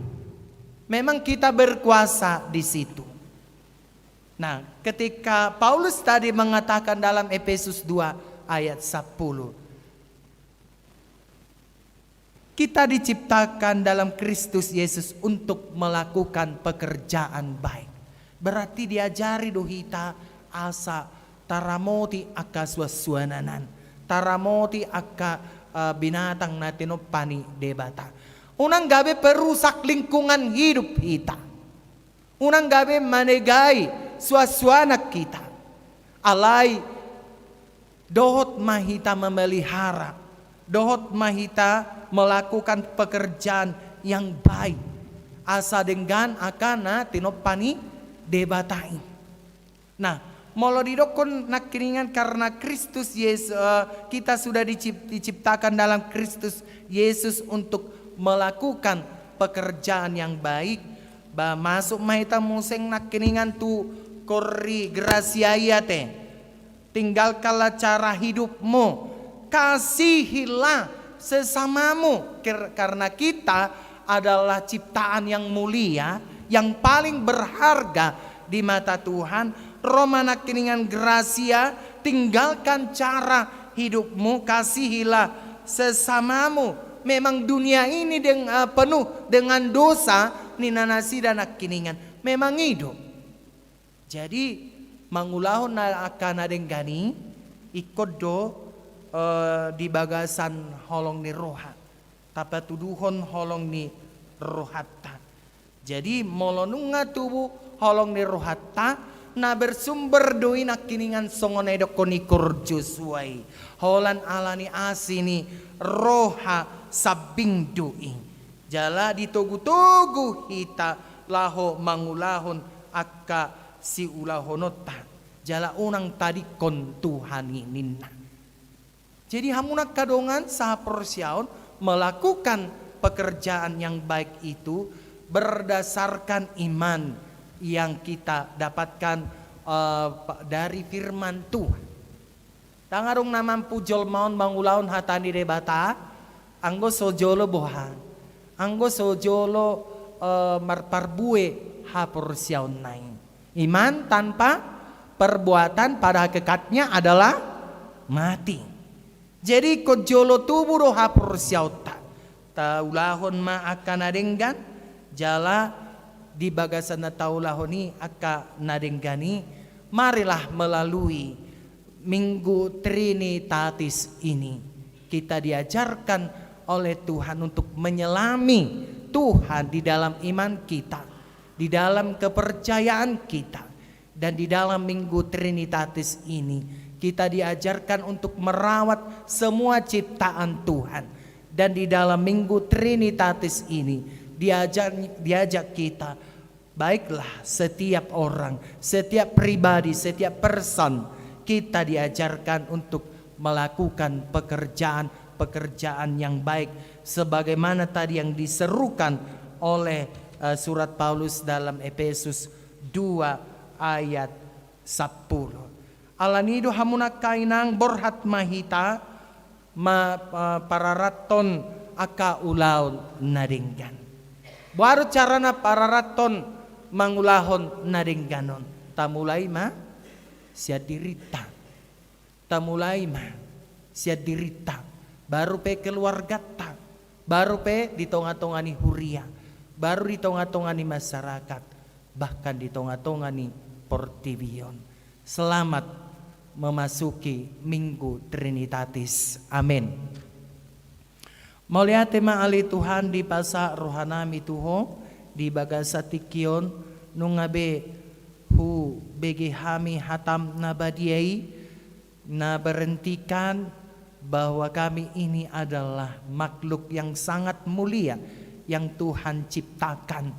Memang kita berkuasa di situ. Nah, ketika Paulus tadi mengatakan dalam Efesus dua ayat sepuluh, kita diciptakan dalam Kristus Yesus untuk melakukan pekerjaan baik. Berarti diajari do hita asa taramoti angka suansuananan, taramoti angka, eh, binatang na tinompa ni Debata. Unang gabe perusak lingkungan hidup hita. Unang gabe manegai suansuanan hita. Alai dohot ma hita memelihara, dohot ma hita melakukan pekerjaan yang baik. Asa denggan angka na tinompa ni Debata i. Nah, molo didokkon nangkiningan karena Kristus Yesus, eh, kita sudah dicip-, diciptakan dalam Kristus Yesus untuk melakukan pekerjaan yang baik, ba masuk ma hita muse nangkiningan tu kori gratia i ate. Tinggalkanlah cara hidupmu, kasihilah sesamamu. Ker-, karena kita adalah ciptaan yang mulia, yang paling berharga di mata Tuhan. Ro ma nangkiningan gratia, tinggalkan cara hidupmu, kasihilah sesamamu. Memang dunia ini deng-, eh, penuh dengan dosa, ninna nasida nangkiningan. Memang i do. Jadi, mangulahon na angka na denggan i, ingkon do, eh, di bagasan holong ni roha. Tapatuduhon holong ni rohanta. Jadi, molo nunga tubu holong ni rohanta, na bersumber do i nangkiningan songon na didokkon ni Kor Josua i. Holan ala ni asi ni roha sambing do i. Jala ditogutogu hita laho mangulahon angka siulahononta. Jala unang tadingkon Tuhan i ninna. Jadi hamu angka dongan sahaporseaon, melakukan pekerjaan yang baik itu berdasarkan iman yang kita dapatkan, eh, pa-, dari firman Tuhan. Ndang adong na mampu jolma on mangulahon hata ni Debata, anggo so jolo boha, anggo so jolo, eh, marparbue haporseaonna i. Iman tanpa perbuatan pada hakikatnya adalah mati. Jadi ingkon jolo tubu do haporseaonta. Taulahon ma angka na denggan, jala di bagasan na taulahon i angka na denggan i, marilah melalui Minggu Trinitatis ini, kita diajarkan oleh Tuhan untuk menyelami Tuhan di dalam iman kita, di dalam kepercayaan kita. Dan di dalam Minggu Trinitatis ini, kita diajarkan untuk merawat semua ciptaan Tuhan. Dan di dalam Minggu Trinitatis ini, diajak, diajak kita, baiklah, setiap orang, setiap pribadi, setiap person, kita diajarkan untuk melakukan pekerjaan-pekerjaan yang baik, sebagaimana tadi yang diserukan oleh, eh, surat Paulus dalam Efesus dua ayat sepuluh. Ala ni i do hamu angka inang, borhat ma hita ma, eh, pararathon angka ulaon na denggan. Boha do carana pararathon mangulahon na denggan on? Tamulai ma sian dirinta. Tamulai ma sian dirinta, baru pe keluarganta, baru pe di tongatonga ni huria, baru di tongatonga ni masyarakat, bahkan di tongatonga ni portibi on. Selamat memasuki Minggu Trinitatis. Amin. Mauliate ma ale Tuhan, dipasahat rohanami tu Ho di bagasan tingki on, nunga be hubege hami hataM na badia i, na berentikan bahwa kami ini adalah makhluk yang sangat mulia yang Tuhan ciptakan.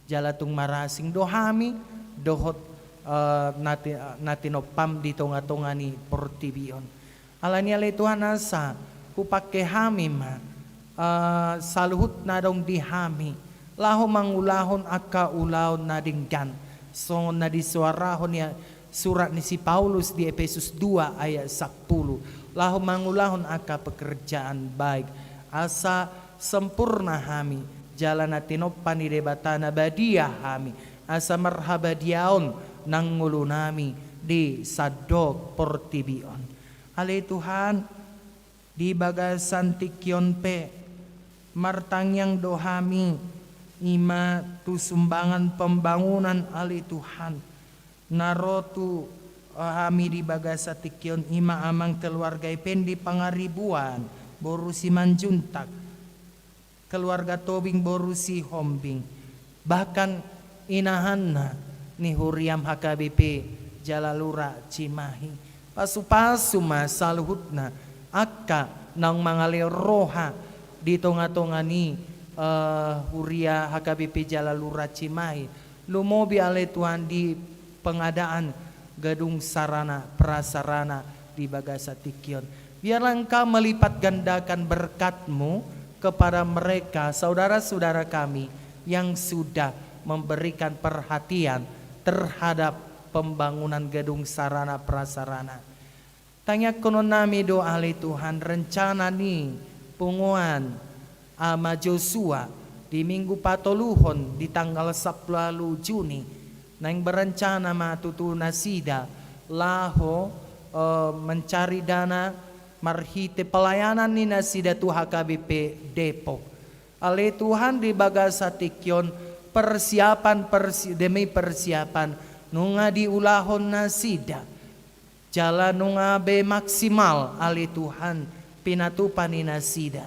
Jala tung marasing do hami dohot, eh, na ti-, na tinompaM di tongatonga ni portibi on. Ala ni i ale Tuhan, asa hupangke hami ma, eh, saluhut na adong di hami, Laho mangulahon angka ulaon na denggan, songon na disoarahon ni surat ni si Paulus di Epesus dua ayat sampulu, laho mangulahon angka pekerjaan baik, asa sempurna hami, jala na tinompa ni Debata na badia hami, asa marhabadiaon nang ngolunami di sandok portibi on. Ale Tuhan, di bagasan tingki on pe, martangiang do hami, i ma tu sumbangan pembangunan, ale Tuhan. Na ro tu, eh, hami di bagasan tingki on, i ma amang keluarga Effendi Pangaribuan, boru Simanjuntak, keluarga Tobing boru Sihombing, bahkan inahanna ni huriam H K B P Jalalura Cimahi. Pasupasu ma saluhutna angka naung mangalehon roha di tongatonga ni, eh, huria H K B P Jalalura Cimahi. Lumobi ale Tuhan di pengadaan gedung sarana prasarana di bagasan tingki on. Biarlah Engkau melipat gandakan berkat-Mu kepada mereka, saudara-saudara kami yang sudah memberikan perhatian terhadap pembangunan gedung sarana prasarana. Tangiangkononnami do ale Tuhan rencana ni punguan Ama Josua di minggu patoluhon di tanggal sampulu ualu Juni, naeng berencana ma tutu nasida laho, eh, mencari dana marhite pelayanan ni nasida tu H K B P Depok. Ale Tuhan, di bagasan tingki on persiapan persi-, demi persiapan nunga diulahon nasida. Jala nunga be maksimal ale Tuhan pinatupa ni nasida.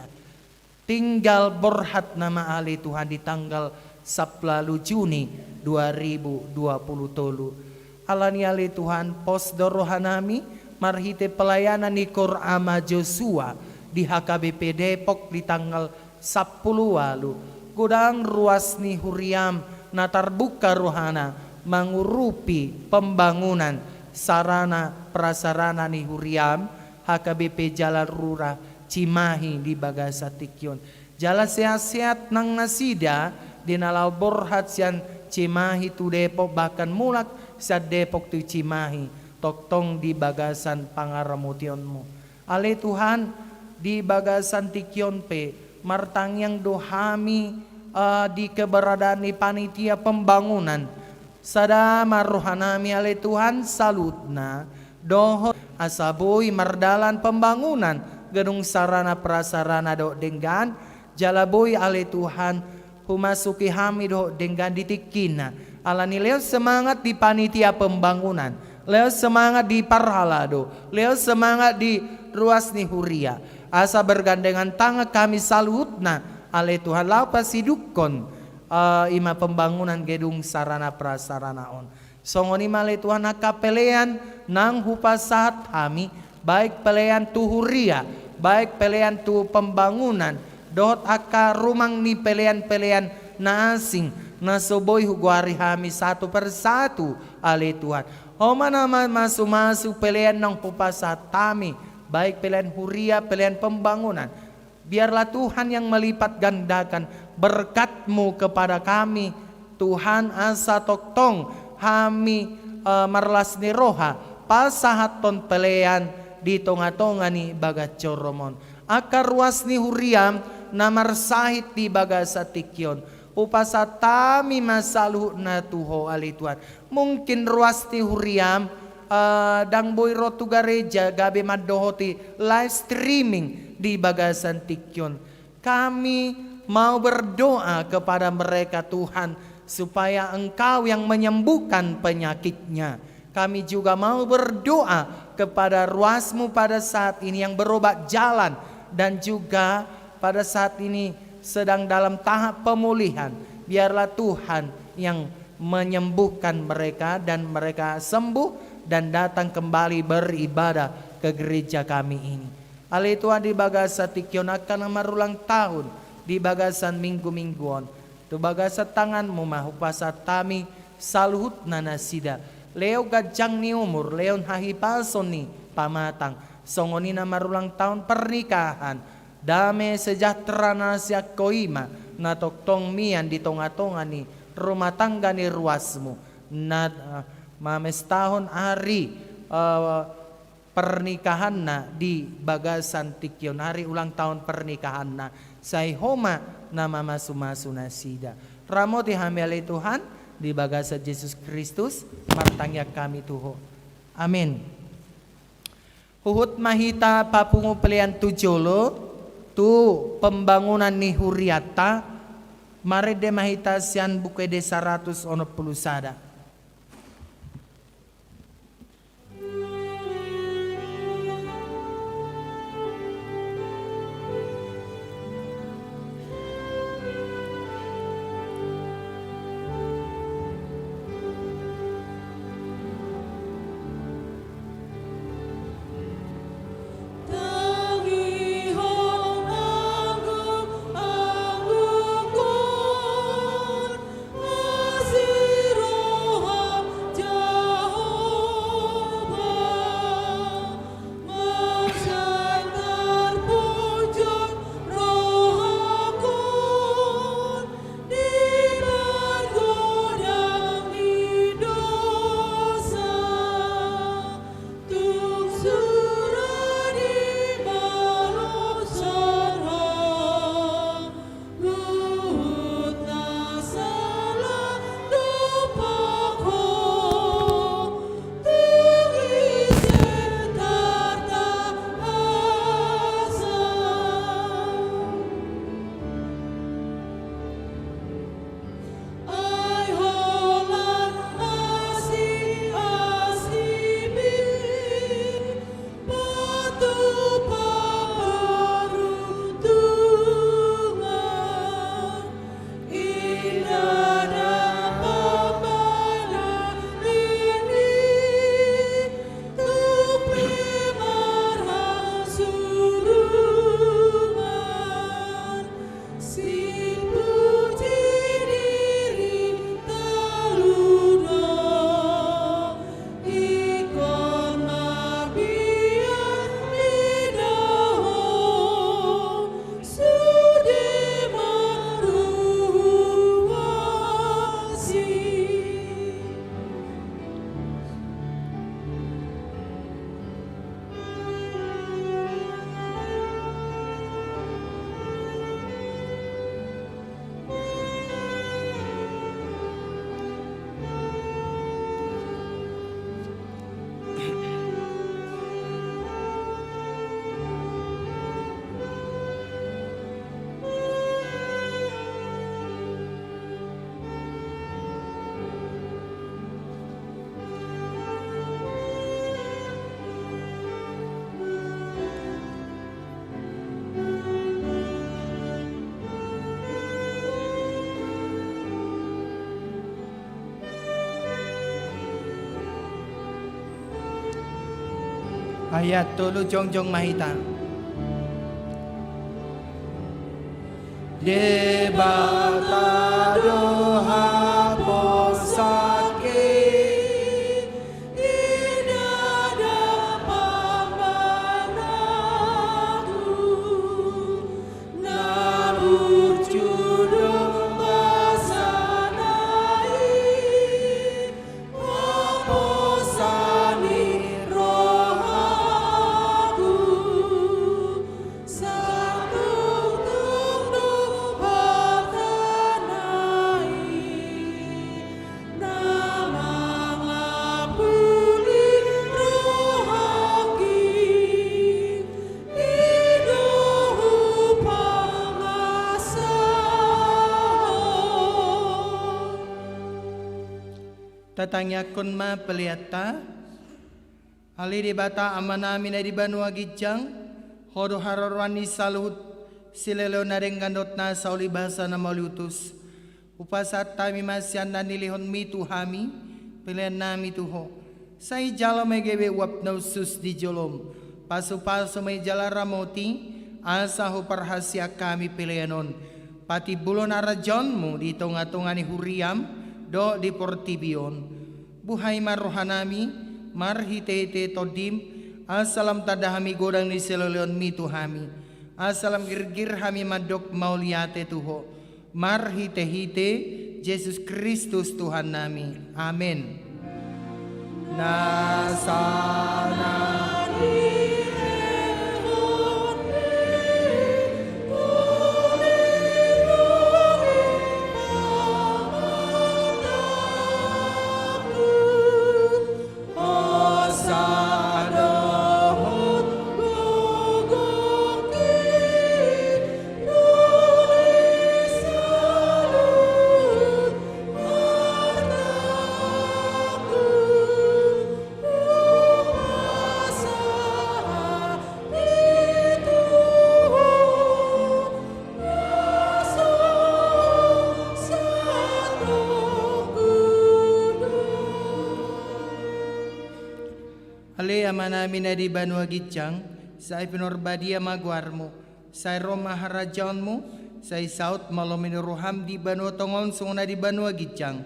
Tinggal borhat nama ale Tuhan di tanggal sampulu ualu Juni dua ribu dua pulu tolu. Alani ale Tuhan, pos do rohanami marhite pelayanan ni Koor Ama Josua di H K B P Depok di tanggal sampulu ualu. Godang ruas ni huriam na tarbuka rohana mangurupi pembangunan sarana prasarana ni huriam H K B P Jalalura Cimahi di bagasan tingki on. Jala sehat-sehat nang nasida di na laho borhat sian Cimahi tu Depok, bahkan mulak sian Depok tu Cimahi, tongtong di bagasan pangaramotionmu. Ale Tuhan, di bagasan tingki on pe martangiang do hami, eh, di keberadaan ni panitia pembangunan. Sada ma rohanami ale Tuhan saluhutna dohot asa boi mardalan pembangunan gedung sarana prasarana dohot denggan, jala boi ale Tuhan humasuki hami dohot denggan di tingkina. Alani lehon semangat di panitia pembangunan, lehon semangat di parhalado, lehon semangat di ruas ni huria. Asa bergandengan tangan hami saluhutna ale Tuhan laho pasidukkon, eh, i ma pembangunan gedung sarana prasarana on. Songon i ma ale Tuhan angka pelean naung hupasahat hami, baik pelean tu huria, baik pelean tu pembangunan, dohot angka rumang ni pelean-pelean na asing, na so boi hugoari hami satu persatu ale Tuhan. Ho ma na ma-, masu-masu pelean naung hupasahat hami, baik pelean huria, pelean pembangunan. Biarlah Tuhan yang melipat gandakan berkat-Mu kepada kami, Tuhan, asa tongtong hami, eh, marlas ni roha pasahathon pelean di tonga-tonga ni bagas joro-Mu on. Angka ruas ni huriam na marsahit di bagasan tingki on, hupasahat hami ma saluhutna tu Ho ale Tuhan. Mungkin ruas ni huriam, eh, ndang boi ro tu gareja gabe mandohoti live streaming di bagasan tingki on. Kami mau berdoa kepada mereka, Tuhan, supaya Engkau yang menyembuhkan penyakitnya. Kami juga mau berdoa kepada ruas-Mu pada saat ini yang berobat jalan dan juga pada saat ini sedang dalam tahap pemulihan. Biarlah Tuhan yang menyembuhkan mereka dan mereka sembuh dan datang kembali beribadah ke gereja kami ini. Ale Tuhan, di bagasan tingki on angka na marulang tahun di bagasan minggu-minggu on, tu bagasan tangan-Mu ma hupasahat hami saluhutna nasida. Lehon ganjang ni umur, lehon hahipason ni pamatang, songon i na marulang tahun pernikahan. Dame sejahtera na sian Ho i ma na tongtong mian di tongatonga ni rumah tangga ni ruasmu, na, eh, mamestahon ari, eh, pernikahanna di bagasan tingki on, ari ulang tahun pernikahanna, sai Ho ma na mamasumasu nasida. Ramoti hami ale Tuhan, di bagasan Jesus Kristus, martangiang hami tu Ho. Amin. Huhut ma hita papungu pelean tu jolo, tu pembangunan ni hurianta, marende ma hita sian Buku Ende saratus onom pulu sada. Ayat tolu, jongjong ma hita. Debata do haposanki. Tatangiangkon ma peleanta. Ale Debata Amanami na di banua ginjang, Ho do haroroan ni saluhut sileleon na denggan dohot nasa ulibasa na mauliutus. Hupasahat hami ma sian na nilehonMi tu hami, peleannami tu Ho. Sai jalo ma i gabe uap na hushus di jolom. Pasupasu ma i jala ramoti, asa huparhaseang hami pelean on patimbulhon harajaonMu di tongatonga ni huriaM dohot di portibi on. Buhai ma rohanami marhitehite TondiM, asa lam tanda hami godang ni sileleonMi tu hami, asa lam girgir hami mandok mauliate tu Ho. Marhite-hite Jesus Kristus Tuhannami. Amen. Na sana Ale Amanami na di banua ginjang, sai pinarbadia ma goarmu, sai ro ma harajaonmu, sai saut ma lomo ni roham di banua tonga on songon na di banua ginjang.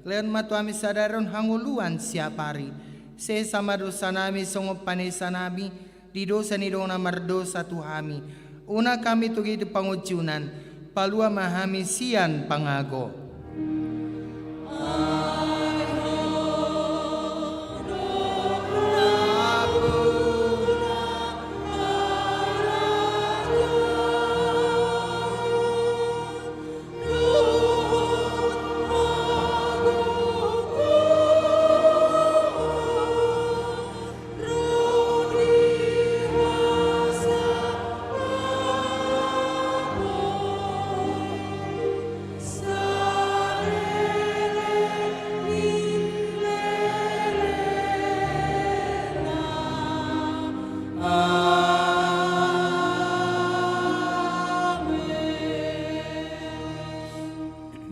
Lehon ma tu hami sadari on hangoluan siapari. Sesa ma dosanami songon panesanami di dosa ni dongan na mardosa tu hami. Unang hami togei tu pangunjunan, palua ma hami sian pangago.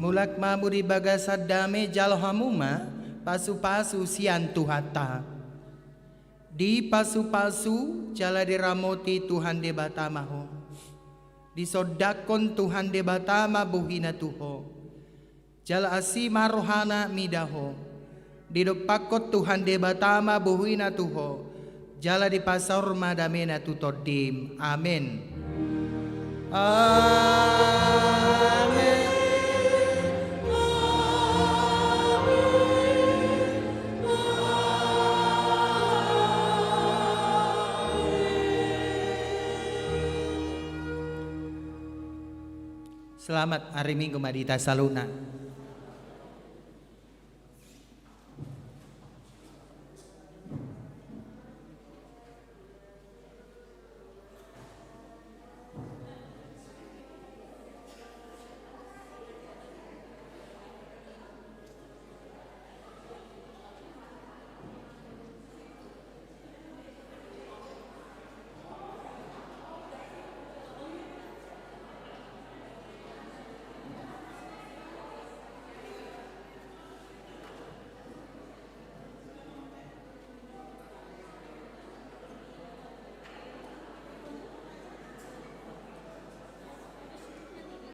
Mulak ma hamu di bagasan dame, jalo hamu ma pasu-pasu sian Tuhanta. Dipasupasu jala diramoti Tuhan Debata ma ho. Disondangkon Tuhan Debata ma bohina tu ho, jala asi ma rohana mida ho. Didompakkon Tuhan Debata ma bohina tu ho, jala dipasaor ma damena tu tondim. Amen. Amen. Selamat hari Minggu ma di hita saluhutna.